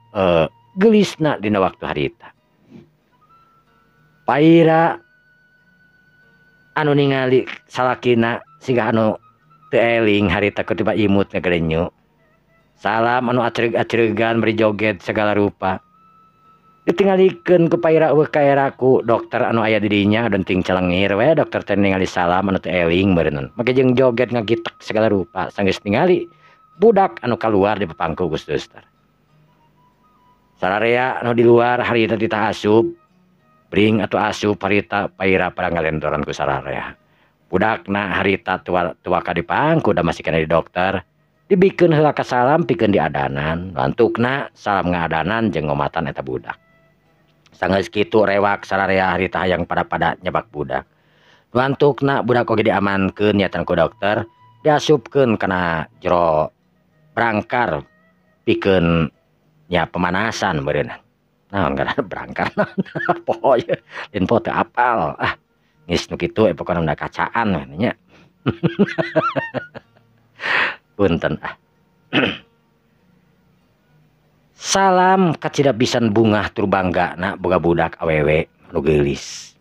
geulisna dina waktu harita. Paira anu ningali salakina siga anu teu eling harita kutiba imut ngagelenyu. Salam anu acreug-acreugan bari joget segala rupa. Ditinggalikeun ku Paira eueuh kaeraku dokter anu aya di dinya denting celengir we dokter teh ningali Salam anu teu eling meureunnan. Make jeung joget ngagitek segala rupa sanggeus ningali budak anu kaluar di pepangku Gus Duster. Sararea anu di luar harita titah asup bring atau asup harita Paira pada ngalentoran ku sararea. Budakna harita tua ka dipangku da masih kena di dokter. Dibikeun heula ka Salam pikeun diadanan. Lantukna Salam ngaadanan jeung ngomatan eta budak. Sanggeus kitu rewak sararea harita hayang pada-pada nyebak budak. Lantukna budak oge diamankeun nyatan ku dokter, diasupkeun kana jero brangkar pikeun nya pemanasan meureunna. Naon ngaranna brangkar naon poho ieu lain poho teu apal. Ah, geus nu kitu pokona mah kacaan we nya. Punten ah. Salam kacida pisan bungah tur banggana boga budak awewe nu geulis.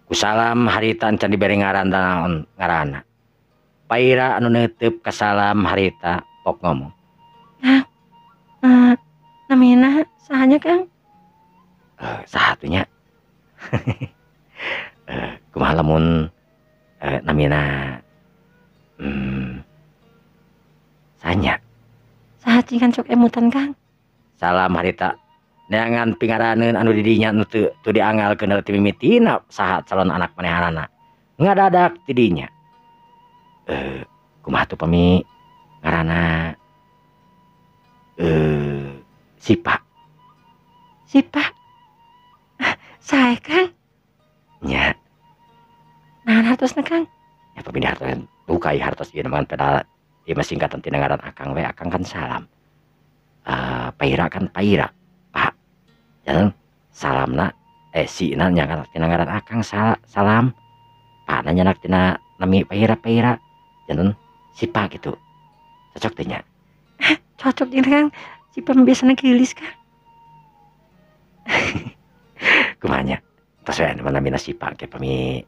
Ku Salam harita encan dibere ngaran naon ngaranna. Paira anu neuteup ka Salam harita pok ngomong. Nah, namina sahanya Kang? Saha tuh nya? Kumaha lamun namina sahanya? Saha cingan sok emutan Kang? Salam harita neangan pingaraneun anu di dinya nu teu diangalkeun heula ti mimitina saha calon anak manehanana. Ngadadak ti dinya. Kumaha tuh pami ngaranna Sipa. Sipa? Sae Kang? Nya. Naon hartosna Kang? Ya pami hartos duka ieu hartos ieu mah padahal ieu mah singkatan tina ngaran Akang we, Akang kan Salam. Paira kan Paira. Pak. Jalan salamna sina nya tina ngaran Akang Salam. Pak nanya nak tina nami Paira Paira. Janten Sipa gitu. Cocok teh nya. Cocok jeung Kang. Sipa biasana geulis Kang. Kumaha nya? Tos we anu namina Sipa ke pami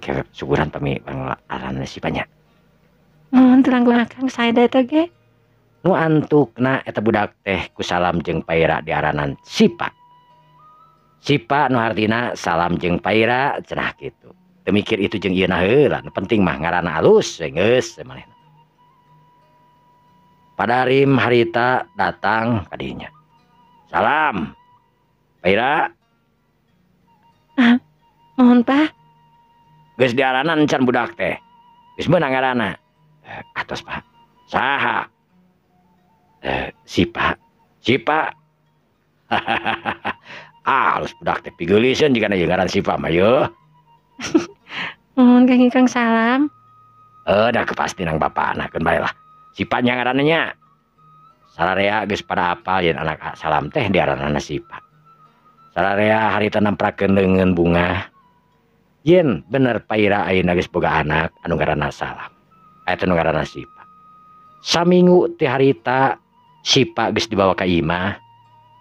ke syukuran pami ngaranna Sipanya. Mun teu langkung Akang sae da eta ge. Nu antukna eta budak teh ku Salam jeung Paira diaranan Sipa. Sipa nu hartina Salam jeung Paira cenah kitu. Teu mikir itu jeung ieu na heula, nu penting mah ngaranna alus we geus manehna. Padarim harita datang kadinya. Salam. Paira. Mohon Pak. Geus diaranan can budak teh. Geus meunang ngaranna. Atos Pak. Saha? Sipa. Sipa. Alus budak teh pigeuliseun jigana ieu ngaran Sipa mah yeuh. Mohon Kang Ikang salam. Dah kepasti nang bapana keun bae lah. Sipanya ngaranna nya. Sararea geus pada apal yen anak salam teh diaranana Sipa. Sararea harita namprakeun leungeun bunga. Yen bener Paira ayeuna geus boga anak anu ngaranna Salam. Eta nu ngaranna Sipa. Saminggu ti harita Sipa geus dibawa ka imah,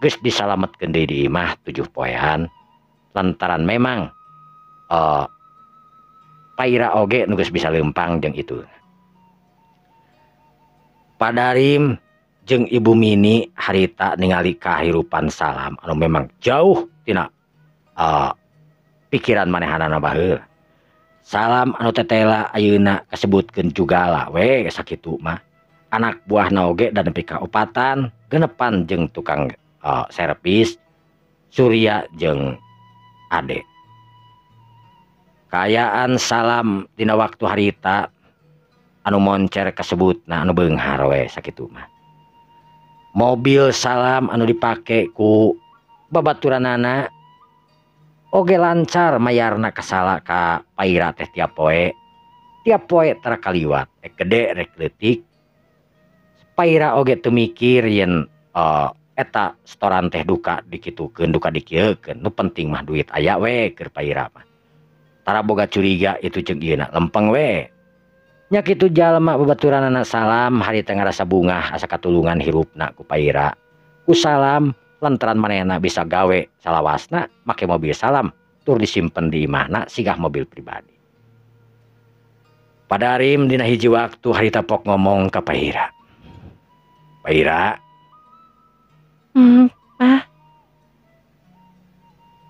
geus disalametkeun deui di imah 7 poean lantaran memang Paira oge nu geus bisa leumpang jeung itu. Padarim jeung Ibu Mini harita ningali kahirupan Salam anu memang jauh tina pikiran manehanana baheula. Salam anu tetela ayeuna kasebutkeun jugala we sakitu mah. Anak buahna oge dan nepi ka opatan genepan jeung tukang servis Surya jeung Ade. Kaayaan Salam dina waktu harita anu moncer kasebutna anu beunghar we sakitu mah. Mobil Salam anu dipake ku babaturanana oge lancar mayarna kasala ka Paira teh tiap poe. Tiap poe tara kaliwat, rek gede rek leutik. Paira oge teu mikir yen eta setoran teh duka dikitukeun duka dikieukeun, nu penting mah duit aya we keur Paira mah. Tara boga curiga itu jeung ieuna lempeng we. Nya kitu jalma babaturanana Salam harita ngarasa bungah asa katulungan hirupna ku Paira. Ku Salam lantaran manehna bisa gawe salawasna make mobil Salam tur disimpen di imahna sigah mobil pribadi. Padarim dina hiji waktu harita pok ngomong ka Paira. Paira. Pak.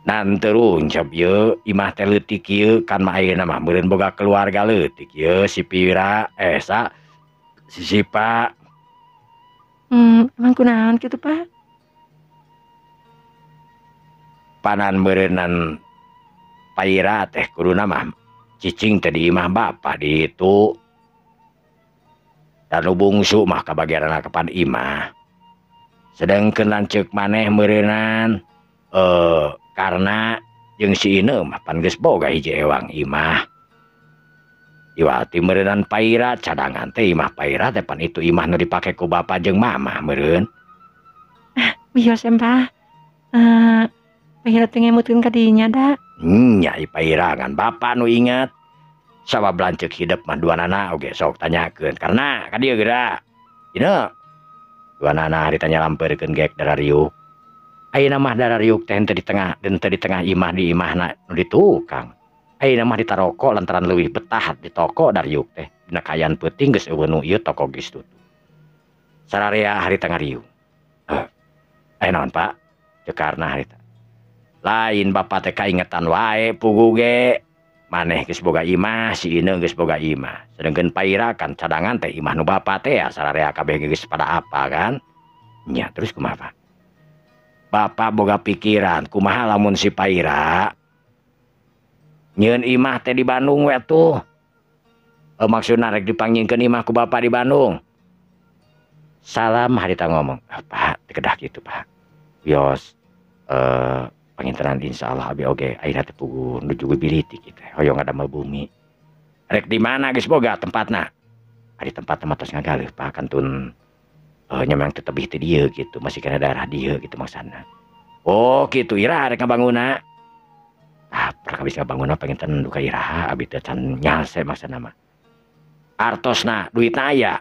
Nan teruncap ye imah teh leutik ieu kan mah ayeuna mah meureun boga keluarga leutik ye si Pira sa si Sipa. Emang kunaon kitu Pak? Panan meureunnan Paira teh kuduna mah cicing teh di imah bapa di itu. Dan nu bungsu mah kabagianna kapan imah. Sedengkeun lanceuk maneh meureunnan karena jeung si Ine mah pan geus boga hiji ewang imah. Iwati meureunnan Paira cadangan teh imah Paira teh pan itu imah nu dipake ku bapa jeung mama meureun. Wios empah. Paira teh ngemutkeun ka dinya da. Nya Paira ngan bapa nu inget. Sabab lanceuk hidep mah duanana oge sok tanyakeun karena ka dieu geura. Ine duanana harita nyalampeurkeun gek darariuk. Ayeuna mah darariuk teh henteu di tengah henteu di tengah imah di imahna nu di tukang. Ayeuna mah ditaroko lantaran leuwih betah di toko dariuk teh. Dina kaayaan peuting geus eueuh nu ieu toko geus tutup. Sararea harita ngariung. Aya naon Pak? Ceuk karna harita. Lain bapa teh kaingetan wae pugu ge. Maneh geus boga imah, si Ine geus boga imah. Sedengkeun Paira kan cadangan teh imah nu bapa teh ya sararea kabeh geus pada apa kan? Nya terus kumaha Pak? Bapak boga pikiran kumaha lamun si Paira nyieun imah teh di Bandung we tuh. Maksudna rek dipanggilkeun imah ku bapak di Bandung. Salam harita ngomong, Pak teu kedah kitu Pak. Wios pangintenan insyaallah abi oge ayeuna teh puguh nuju biliti kitu hoyong ngadamel bumi. Rek di mana geus boga tempatna? Ari tempatna mah tos ngagaleuh Pak kantun nya memang teu tebih ti dieu gitu, masih kana daerah dieu gitu maksana. Oh kitu iraha rek ngabangunna. Ah, perkawis ngabangunna panginten duka iraha abi teh can nyalse maksana mah. Artosna duitna aya.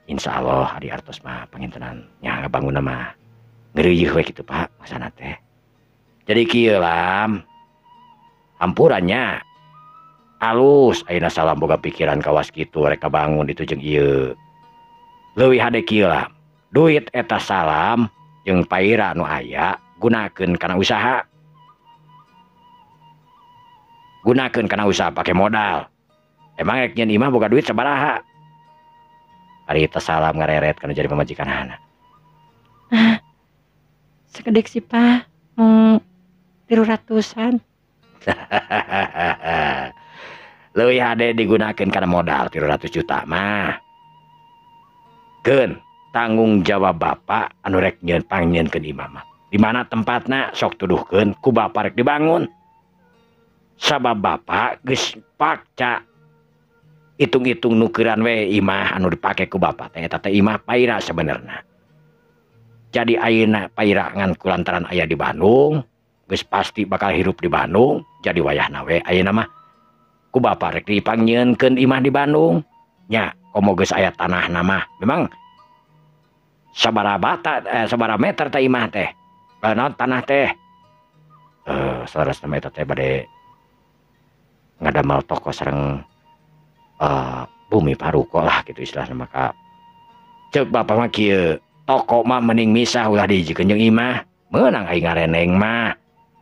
Insyaallah ari artos mah pangintenan nya ngabangunna mah ngeureuyeuh we kitu Pak maksana teh. Jadi kieu Lam. Hampurannya alus ayeuna Salam boga pikiran kawas kitu rek ngabangun ditu jeung ieu. Leuwih hade kieu lah. Duit eta Salam jeung Paira nu aya gunakeun kana usaha. Gunakeun kana usaha pake modal. Emang rek nyieun imah boga duit sabaraha? Harita salam ngareret kana jadi pamajikanana. Ah, sakedik sih Pak, mung 300-an. Leuwih hade digunakeun kana modal 300 juta mah. Keun tanggung jawab bapak anu rek nyieun pangnyieunkeun imah mah. Di mana tempatna sok tuduhkeun ku bapak rek dibangun. Sabab bapak geus pakca hitung-hitung nukeran we imah anu dipake ku bapak teh eta teh imah Paira sebenarna. Jadi ayeuna Paira ngan kulantaran aya di Bandung, geus pasti bakal hirup di Bandung, jadi wayahna we ayeuna mah ku bapak rek dipangnyieunkeun imah di Bandung. Nya komo geus aya tanahna mah memang sabaraha bata sabaraha meter teh imah teh. Naon tanah teh? Salarasna eta teh bade ngadamel toko sareng bumi paruko lah gitu istilahna maka ceuk bapak mah kieu, toko mah mending misah ulah dihijikeun jeung imah, meunang aing ngareneng mah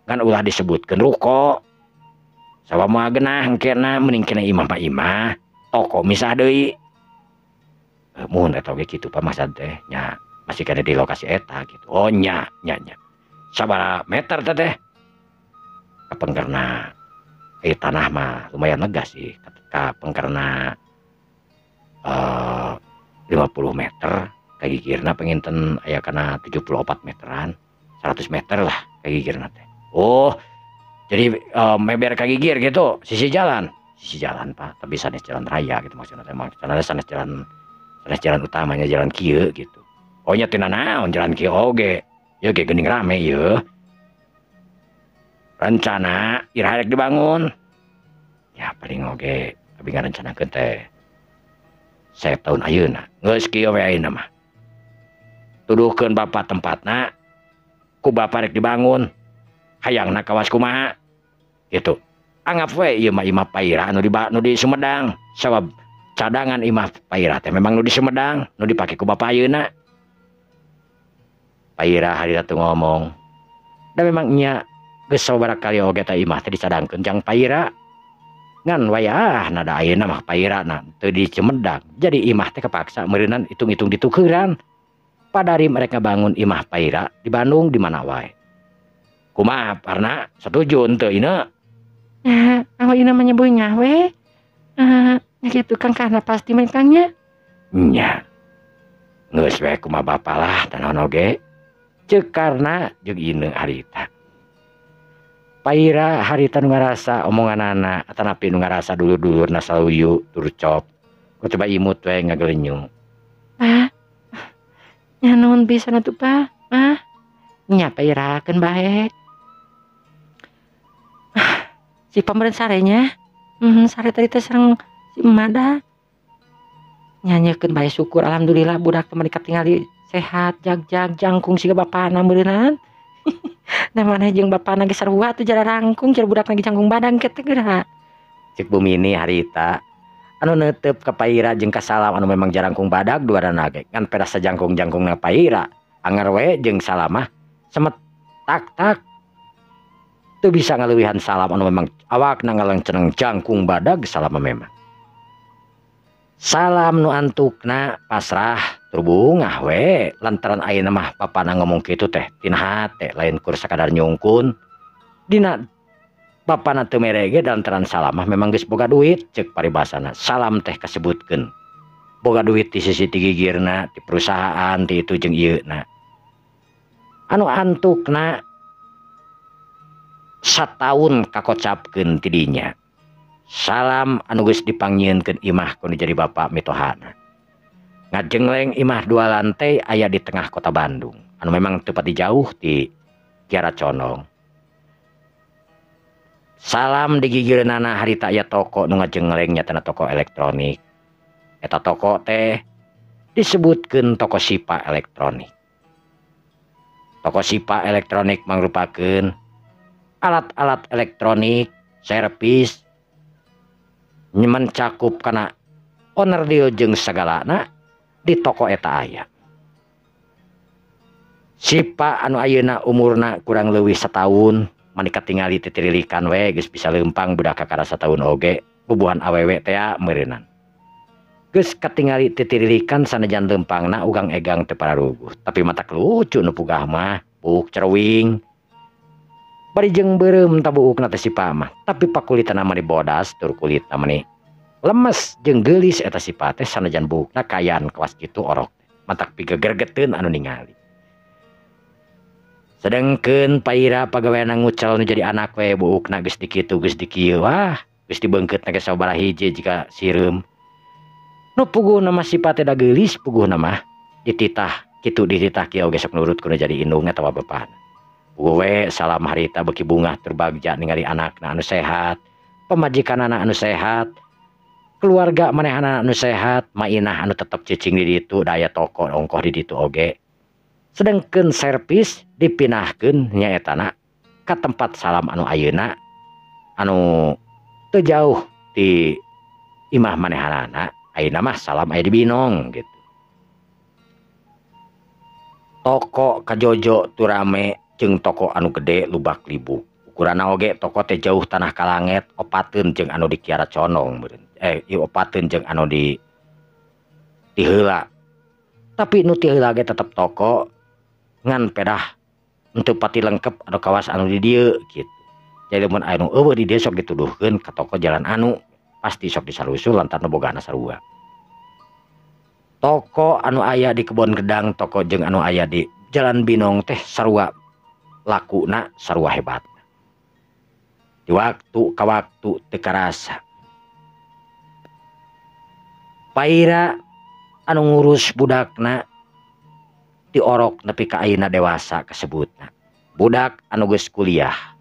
kan ulah disebutkeun ruko. Sabab moal genah engkena mending kena imah mah imah, toko misah deui. Mun eta oge kitu Pak maksad teh nya masih kena di lokasi eta gitu. Oh nya nya nya. Sabaraha meter teh teh? Kapengkerna tanah mah lumayan lega sih. Kapengkerna 50 meter kagigirna penginten aya kana 74 meteran, 100 meter lah kagigirna teh. Oh, jadi meber kagigir gitu, sisi jalan. Sisi jalan Pak, tapi sanes jalan raya gitu maksudna teh, maksudna sanes jalan utamanya jalan kieu gitu. Oh nya teu nanaon jalan kieu oge. Ieu ge geuning rame ieu. Rencana iraha rek dibangun. Ya paling oge abi ngarencanakeun teh 1 tahun ayeuna. Geus kieu we ayeuna mah. Tuduhkeun bapak tempatna ku bapak rek dibangun. Hayangna kawas kumaha gitu. Anggap we ieu mah imah Paira anu di Sumedang. Sabab cadangan imah Paira teh memang nu di Sumedang, nu dipake ku bapak ayeuna. Paira harita teu ngomong. Da memang nya geus sababaraha kali oge teh imah teh dicadangkeun jang Paira. Ngan wayah nada ayeuna mah Paira na teu di Sumedang. Jadi imah teh kepaksa meureunan hitung-hitung ditukeran. Padari mereka bangun imah Paira di Bandung di mana wae. Kumaha Parna setuju henteu ina? Nah, kalau ina mah nyebutnya we. Nya kitu Kang karena pasti mah Kang nya. Nya. Geus we kumaha bapa lah tanaon oge. Ceuk Karna jeung Ine harita. Paira harita nu ngarasa omonganana atanapi nu ngarasa dulur-dulurna saluyu turcop. Ku coba imut we ngagelenyu. Pak. Nya nuhun pisan atuh Pak. Mah. Nya Paira keun bae. Si pameureun sarenya. Sare tadi teh sareng si emak dah. Nyanyekeun bae syukur alhamdulillah budak teh mereka tingali sehat jag-jag jangkung siga bapana meureunnan. Nah maneh jeung bapana ge sarua atuh jara rangkung jara budak lagi jangkung badan kieu teh geura. Cek Bumini harita anu neuteup ka Paira jeung ka Salam anu memang jarangkung badag duanana ge ngan pedah sajangkung-jangkungna Paira anger we jeung Salamah semet tak-tak teu bisa ngaleuwihan Salam anu memang awakna ngalengceneng jangkung badag Salam memang. Salam nu antukna pasrah terbungah we lantaran ayeuna mah bapana ngomong kitu teh tina hate lain kur sakadar nyungkun dina bapana teu mere ge lantaran Salam mah memang geus boga duit ceuk paribasana Salam teh kasebutkeun boga duit di sisi ti gigirna di perusahaan ti itu jeung ieu na anu antukna sataun kakocapkeun ti dinya. Salam anu geus dipangnyieunkeun imah ku nu jadi bapak mitohana. Ngajengleng imah 2 lantai aya di tengah kota Bandung. Anu memang teu pati jauh ti Kiara Condong. Salam digigireunana harita aya toko nu ngajengleng nyatana toko elektronik. Eta toko teh disebutkeun toko Sipa Elektronik. Toko Sipa Elektronik mangrupakeun alat-alat elektronik, servis, mencakup kana onderdil jeung sagalana di toko eta aya. Sipa anu ayeuna umurna kurang leuwih sataun, mani katingali titirilikan we geus bisa leumpang budak kakara sataun oge, bubuhan awewe tea meureunan. Geus katingali titirilikan sanajan leumpangna ugang egang teu pararuguh, tapi matak lucu nu pugah mah, buuk cerwing. Bari jeung beureum ta buukna teh Sipa mah, tapi pakulitana mah dibodas tur kulitna mah lemes jeung geulis eta Sipa teh sanajan buukna kaayaan kawas kitu orok. Matak pigegergeteun anu ningali. Sedengkeun Paira pagaweana ngucel nu jadi anak we buukna geus dikitu geus dikieu, wah geus dibeungkeutna ge sabaraha hiji jika sireum. Nu puguhna mah Sipa teh da geulis puguhna mah dititah kitu dititah kieu oge sok nurut kudu jadi indung atawa bapana. Puguh we salam harita beuki bungah tur bagja ningali anakna anu sehat, pamajikanana anu sehat, keluarga manehna anu sehat, mainah anu tetep cicing di ditu da aya toko ongkoh di ditu oge. Sedengkeun servis dipinahkeun nyaetana ka tempat salam anu ayeuna anu teu jauh ti imah manehanana. Ayeuna mah salam aya di Binong gitu. Toko kajojo turame jeung toko anu gede lubak libuk. Ukuranna oge toko teh jauh tanah kalanget opateun jeung anu di Kiara Condong meureun. Ieu opateun jeung anu di tiheula. Tapi nu tiheula ge tetep toko ngan pedah henteu pati lengkep anu kawas anu di dieu gitu. Jadi mun aya nu eueuh di dieu sok dituduhkeun ka toko jalan anu pasti sok disarusul lantaran bogana sarua. Toko anu aya di Kebon Gedang, toko jeung anu aya di Jalan Binong teh sarua lakuna, sarua hebat. Di waktu ka waktu teu karasa. Paira anu ngurus budakna diorok nepi ka ayeuna dewasa kasebutna. Budak anu geus kuliah.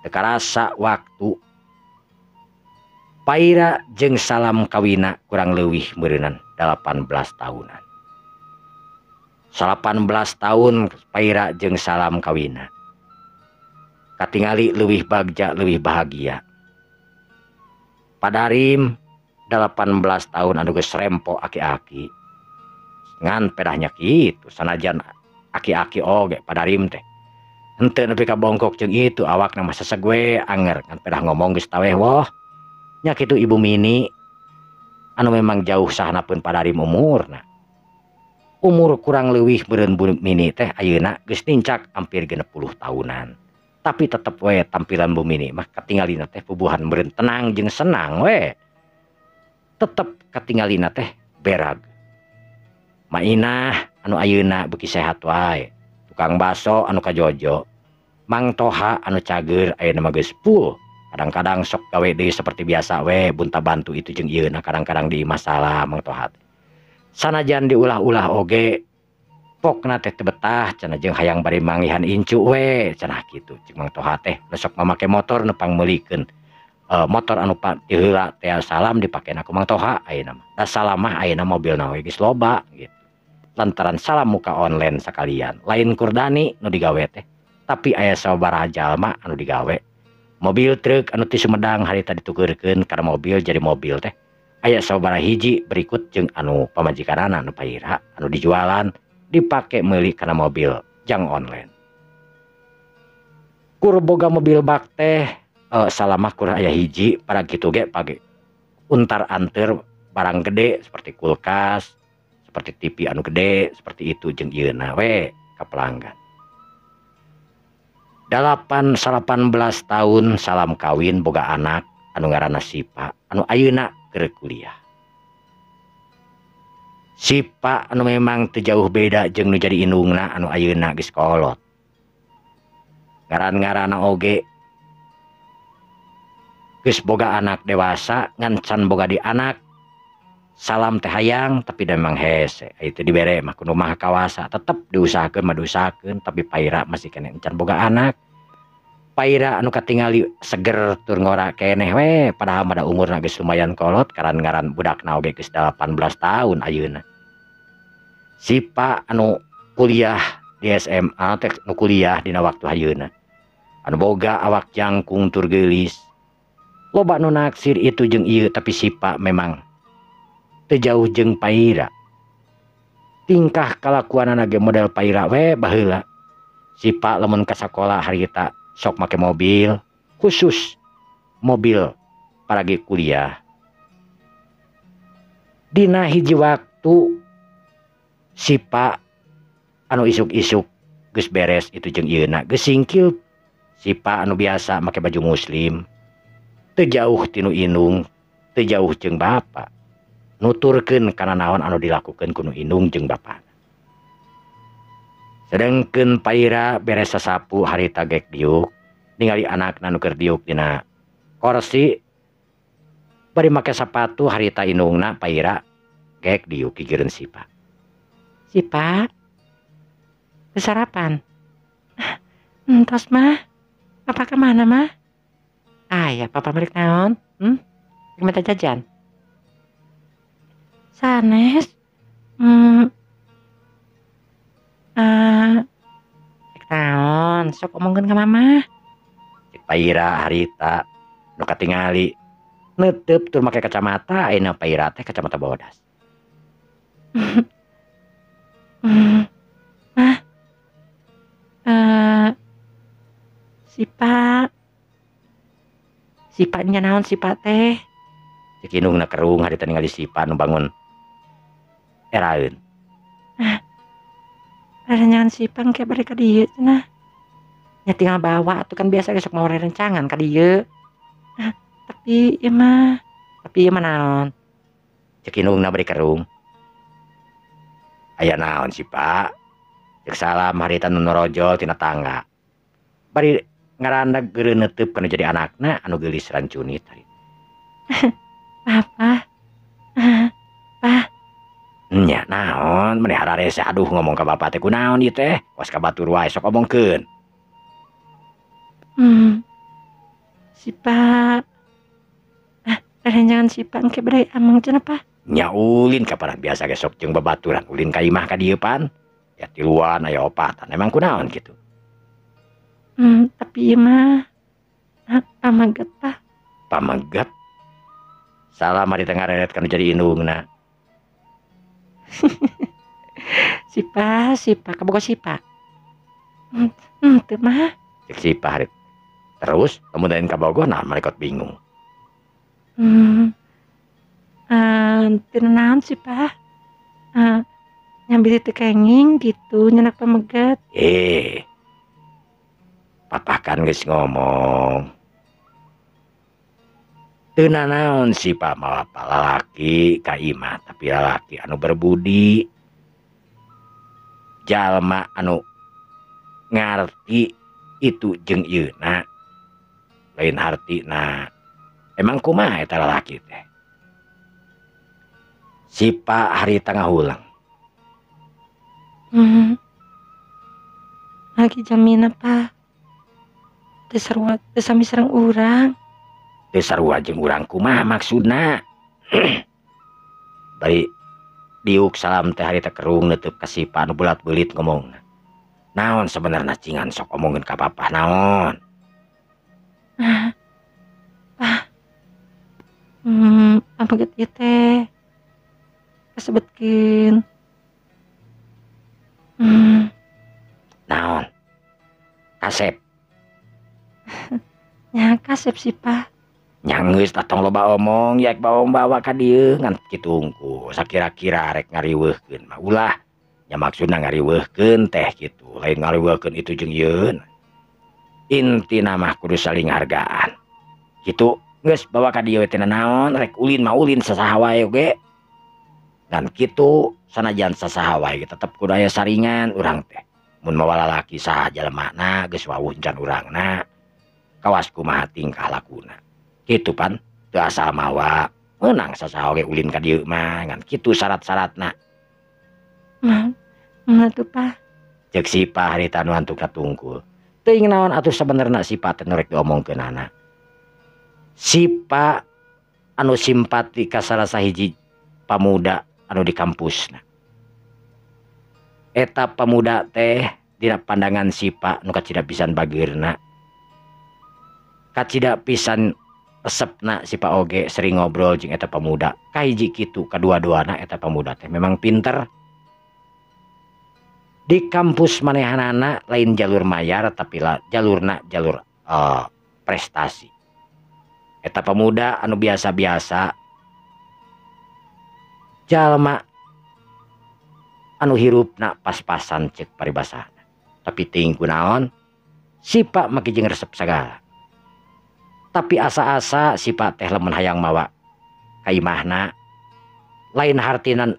Teu karasa waktu Paira jeung salam kawina kurang leuwih meureunnan 18 tahunan. 18 tahun Paira jeung salam kawina. Katingali leuwih bagja leuwih bahagia. Padarim 18 tahun anu geus rempo aki-aki. Ngan pedahnya kitu sanajan aki-aki oge padarim teh. Henteu nepi ka bongkok jeung itu awakna mah seseg we anger ngan pedah ngomong geus taweh woh. Nya kitu Ibu Mini anu memang jauh sahanapeun padarim umurna. Umur kurang leuwih meureun Bu Mini teh ayeuna geus nincak hampir 60 tahunan. Tapi tetep we tampilan Bu Mini mah katingalina teh pubuhan meureun tenang jeung senang we. Tetep katingalina teh berag. Mainah anu ayeuna beuki sehat wae. Tukang baso anu kajojo, Mang Toha anu cager ayeuna mah geus full. Kadang-kadang sok gawe deui seperti biasa we, bunta bantu itu jeung ieu na kadang-kadang di masalah Mang Toha. Sanajan diulah-ulah oge pokna teh teu betah cenah jeung hayang bari manggihan incu we cenah kitu. Jeung Mang Toha teh sok mamake motor nu pangmeulikeun motor anu ti heula teh salam dipakena ku Mang Toha ayeuna mah. Da salam mah ayeuna mobilna we geus loba gitu. Lantaran salam muka online sakalian. Lain Kurdani nu digawe teh, tapi aya sabaraha jalma anu digawe. Mobil truk anu ti Sumedang harita ditukeurkeun kana mobil jadi mobil teh. Aya sabaraha hiji berikut jeung anu pamajikanana anu Paira anu dijualan dipake meuli kana mobil jang online. Kur boga mobil bak teh salamah kur aya hiji para kitu ge pake untar anter barang gede seperti kulkas, seperti TV anu gede seperti itu jeung ieuna we ka pelanggan. 18 tahun salam kawin boga anak anu ngaranna Sipa anu ayeuna keur kuliah. Sipa anu memang teu jauh beda jeung nu jadi indungna anu ayeuna geus kolot. Ngaran-ngaranna oge geus boga anak dewasa ngan can boga di anak. Salam teh hayang tapi da memang hese itu dibere mah kudu maha kawasa tetep diusahakeun mah diusahakeun tapi Paira masih keneh encan boga anak. Paira anu katingali seger tur ngora keneh we padahal mah da umurna geus lumayan kolot karan-ngaran budakna oge geus 18 tahun ayeuna. Sipa anu kuliah di SMA teh nu kuliah dina waktu ayeuna anu boga awak jangkung tur geulis. Loba nu naksir itu jeung ieu tapi Sipa memang teu jauh jeung Paira. Tingkah kalakuanana ge model Paira we baheula. Sipa lamun ka sakola harita sok make mobil, khusus mobil paragi kuliah. Dina hiji waktu Sipa anu isuk-isuk geus beres itu jeung ieuna geus singkil. Sipa anu biasa make baju muslim teu jauh tinu indung, teu jauh jeung bapa, nuturkeun kana naon anu dilakukeun ku nu indung jeung bapana. Sedengkeun Paira beres sasapu harita gek diuk, ningali anakna nu keur diuk dina korsi bari make sapatu harita indungna Paira gek diuk gigireun Sipa. Sipa sarapan. Entos mah. Papa kemana mah? Ah ya, papa merek naon? Minta jajan. Sanes. Naon, sok omongkeun ka mama. Cek Paira harita nu katingali neuteup tur make kacamata, ayeuna Paira teh kacamata bodas. Mah. Sipa. Sipa nya naon Sipa teh? Cek indungna kerung harita ningali Sipa nu bangun eraeun. Rerencangan Sipa engke bari ka dieu cenah. Nya tinggal bawa atuh kan biasa ge sok mawa rerencangan ka dieu. Tapi ieu mah, tapi ieu mah naon? Cek indungna bari kerung. Aya naon Sipa? Cek salam harita nu norojol tina tangga. Bari ngarandag geureuh neuteup kana jadi anakna anu geulis rancunit harita. Papa. Pa. Nya naon meni hararese aduh ngomong ka bapa teh kunaon ieu teh? Kos ka batur wae sok omongkeun. Sipa. Rerencangan Sipa engke bade ameng cenah pa. Nya ulin kapanan biasa ge sok jeung babaturan ulin ka imah ka dieu pan. Ya tiluan aya opatan emang kunaon kitu. Tapi ieu mah pameget pa. Pameget? Salam di tengah reret kanu jadi indungna. Sipa, Sipa, kabogo Sipa. Teu mah. Cek Sipa harit. Terus lamun lain kabogo nah marekot bingung. Teu naon Sipa? Nyambil teu kenging gitu nyenak pameget. Papa kan geus ngomong. Teu nanaon Sipa mawa lalaki ka imah tapi lalaki anu berbudi. Jalma anu ngarti itu jeung ieuna. Lain hartina. Emang kumaha eta lalaki teh? Sipa harita ngahulang. Lagi jamin apa? Teu sarua teu sami sareng urang. Teu sarua jeung urang kumaha maksudna? Bari diuk salam teh harita kerung neuteub ka Sipa anu bulat-beulit ngomongna. Naon sebenarna cingan sok omongkeun ka papa naon? Pah. Pameget ieu teh kasebutkeun. Naon? Kasep. Nya kasep Sipa. Nya geus tong loba omong ya bawa-bawa ka dieu ngan kitu hungkul sakira-kira rek ngariweuhkeun mah ulah. Nya maksudna ngariweuhkeun teh kitu, lain ngariweuhkeun itu jeung yeun. Intina mah kudu saling hargaan. Kitu geus bawa ka dieu teh naon rek ulin mah ulin sasaha wae oge. Dan kitu sanajan sasaha wae tetep kudu aya saringan urang teh. Mun mawa lalaki saha jalemana geus wawuh encan urangna. Kawas kumaha tingkah lakuna. Kitu pan teu asal mawa meunang sasaha oge ulin ka dieu mah ngan kitu syarat-syaratna. Mah tuh pa. Cek Sipa harita nu antukna tungkul. Teuing naon atuh sabenerna Sipa teh nu rek diomongkeunana. Sipa anu simpati ka salah sahiji pamuda anu di kampusna. Eta pamuda teh dina pandangan Sipa nu kacida pisan bageurna. Kacida pisan resepna Sipa oge sering ngobrol jeung eta pamuda. Kahiji kitu kadua-duana eta pamuda teh memang pinter. Di kampus manehanana lain jalur mayar tapi lah jalurna jalur prestasi. Eta pemuda anu biasa-biasa Jalma anu hirupna pas-pasan cek paribasana. Tapi ting kunaon Sipa make jeung resep sagala. Tapi asa-asa Sipa teh lamun hayang mawa ka imahna lain hartina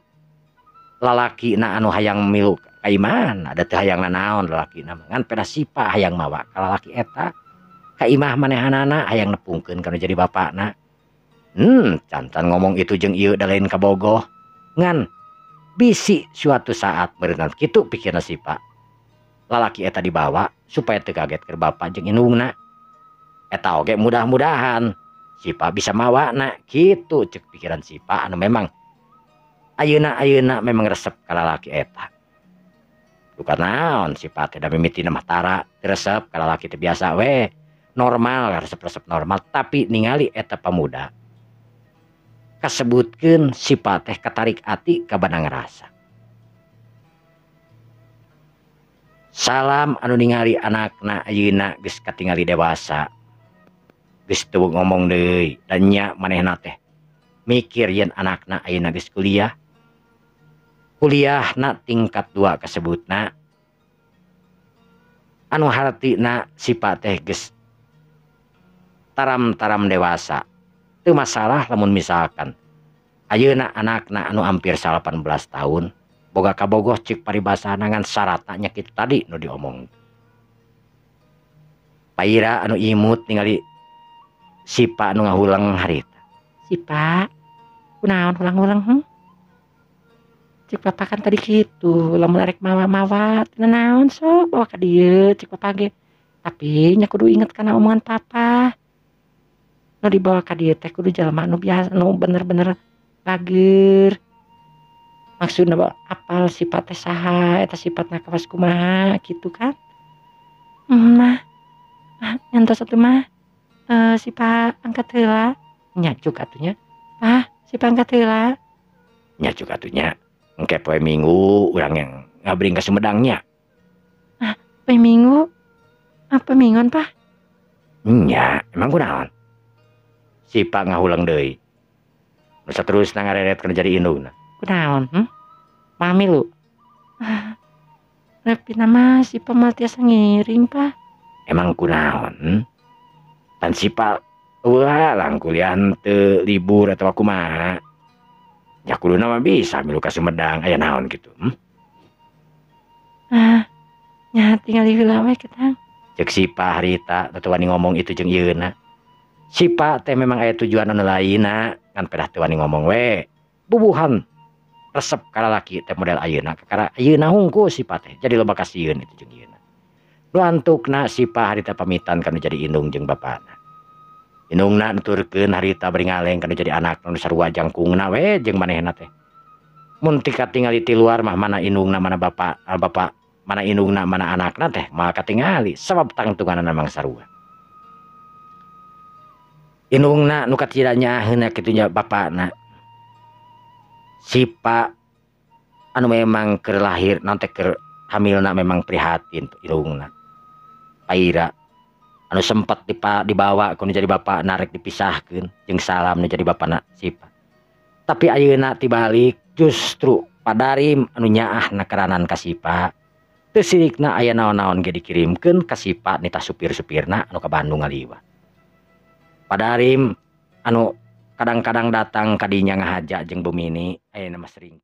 lalaki na anu hayang milu ka imahna da teu hayang nanaon lalaki na ngan peda Sipa hayang mawa ka lalaki eta ka imah manehanana hayang nepungkeun kana jadi bapakna. Cantan ngomong itu jeung ieu da lain kabogoh ngan bisi suatu saat berenang kitu pikirna Sipa. Lalaki eta dibawa supaya teu kaget keur bapak jeung indungna. Eta oge mudah-mudahan Sipa bisa mawana kitu cek pikiran Sipa anu memang ayeuna-ayeuna memang resep ka lalaki eta. Duka naon Sipa teh da mimitina mah tara teu resep ka lalaki teh biasa we normal resep-resep normal tapi ningali eta pamuda kasebutkeun Sipa teh katarik ati ka banang rasa. Salam anu ningali anakna ayeuna geus katingali dewasa. Geus teu ngomong deui dan nya manehna teh mikir yen anakna ayeuna geus kuliah. Kuliahna tingkat 2 kasebutna. Anu hartina Sipa teh geus taram-taram dewasa. Teu masalah lamun misalkan ayeuna anakna anu hampir 18 tahun boga kabogoh cik paribasana ngan syaratna nya kitu tadi nu diomong. Paira anu imut ningali Sipa anu ngahuleng harita. Sipa kunaon hulang-hulang? Cik papa kan tadi kitu lamun arek mawa-mawa teu naon sok bawa ka dieu cik papa ge. Tapi nya kudu inget kana omongan papa. Nu dibawa ka dieu teh kudu jalma anu biasa nu bener-bener bager. Maksudna apal sifat teh saha eta sifatna kawas kumaha kitu kan. Nah, nyantos atuh mah Sipa angkat heula nya cuk atuh nya. Ah, Sipa angkat heula. Nya cuk atuh nya. Engke poe Minggu urang yang ngabring ka Sumedang nya. Ah, poe Minggu? Apa minggon, Pak? Nya, emang kunaon? Sipa ngahuleng deui. Nu saterusna ngareret kana jadi indungna. Kunaon, Mami lu. Nepi nama Sipa mah tiasa ngiring, Pak. Emang kunaon? Tan Sipa eueuh lang kuliah teu libur atawa kumaha. Ya kuduna mah bisa milu ka Sumedang aya naon kitu, Ah, nya tingali heula we ketang. Cek Sipa harita teu wani ngomong itu jeung ieuna. Sipa teh memang aya tujuan anu lainna ngan pedah teu wani ngomong we. Bubuhan resep ka lalaki teh model ayeuna kakara ayeuna hungkul Sipa teh jadi loba kasieun itu jeung ieuna. Nu antukna Sipa harita pamitan kana jadi indung jeung bapana. Indungna nuturkeun harita bari ngaleng kana jadi anak nu sarua jangkungna we jeung manehna teh. Mun ti katingali ti luar mah mana indungna mana bapak, bapak mana indungna mana anakna teh moal katingali sabab tangtunganna memang sarua. Indungna nu katira nyaaheunna kitu nya bapakna. Sipa anu memang keur lahir naon teh keur hamilna memang prihatin indungna. Paira anu sempat dibawa ku nu jadi bapak narek dipisahkeun jeung Salam nu jadi bapana Sipa. Tapi ayeuna tibalik justru Padarim anu nyaahna keranan ka Sipa. Teu sirikna aya naon-naon ge dikirimkeun ka Sipa nitah supir-supirna anu ka Bandung ngaliwat. Padarim anu kadang-kadang datang ka dinya ngahaja jeung Bumini ayeuna mah sering.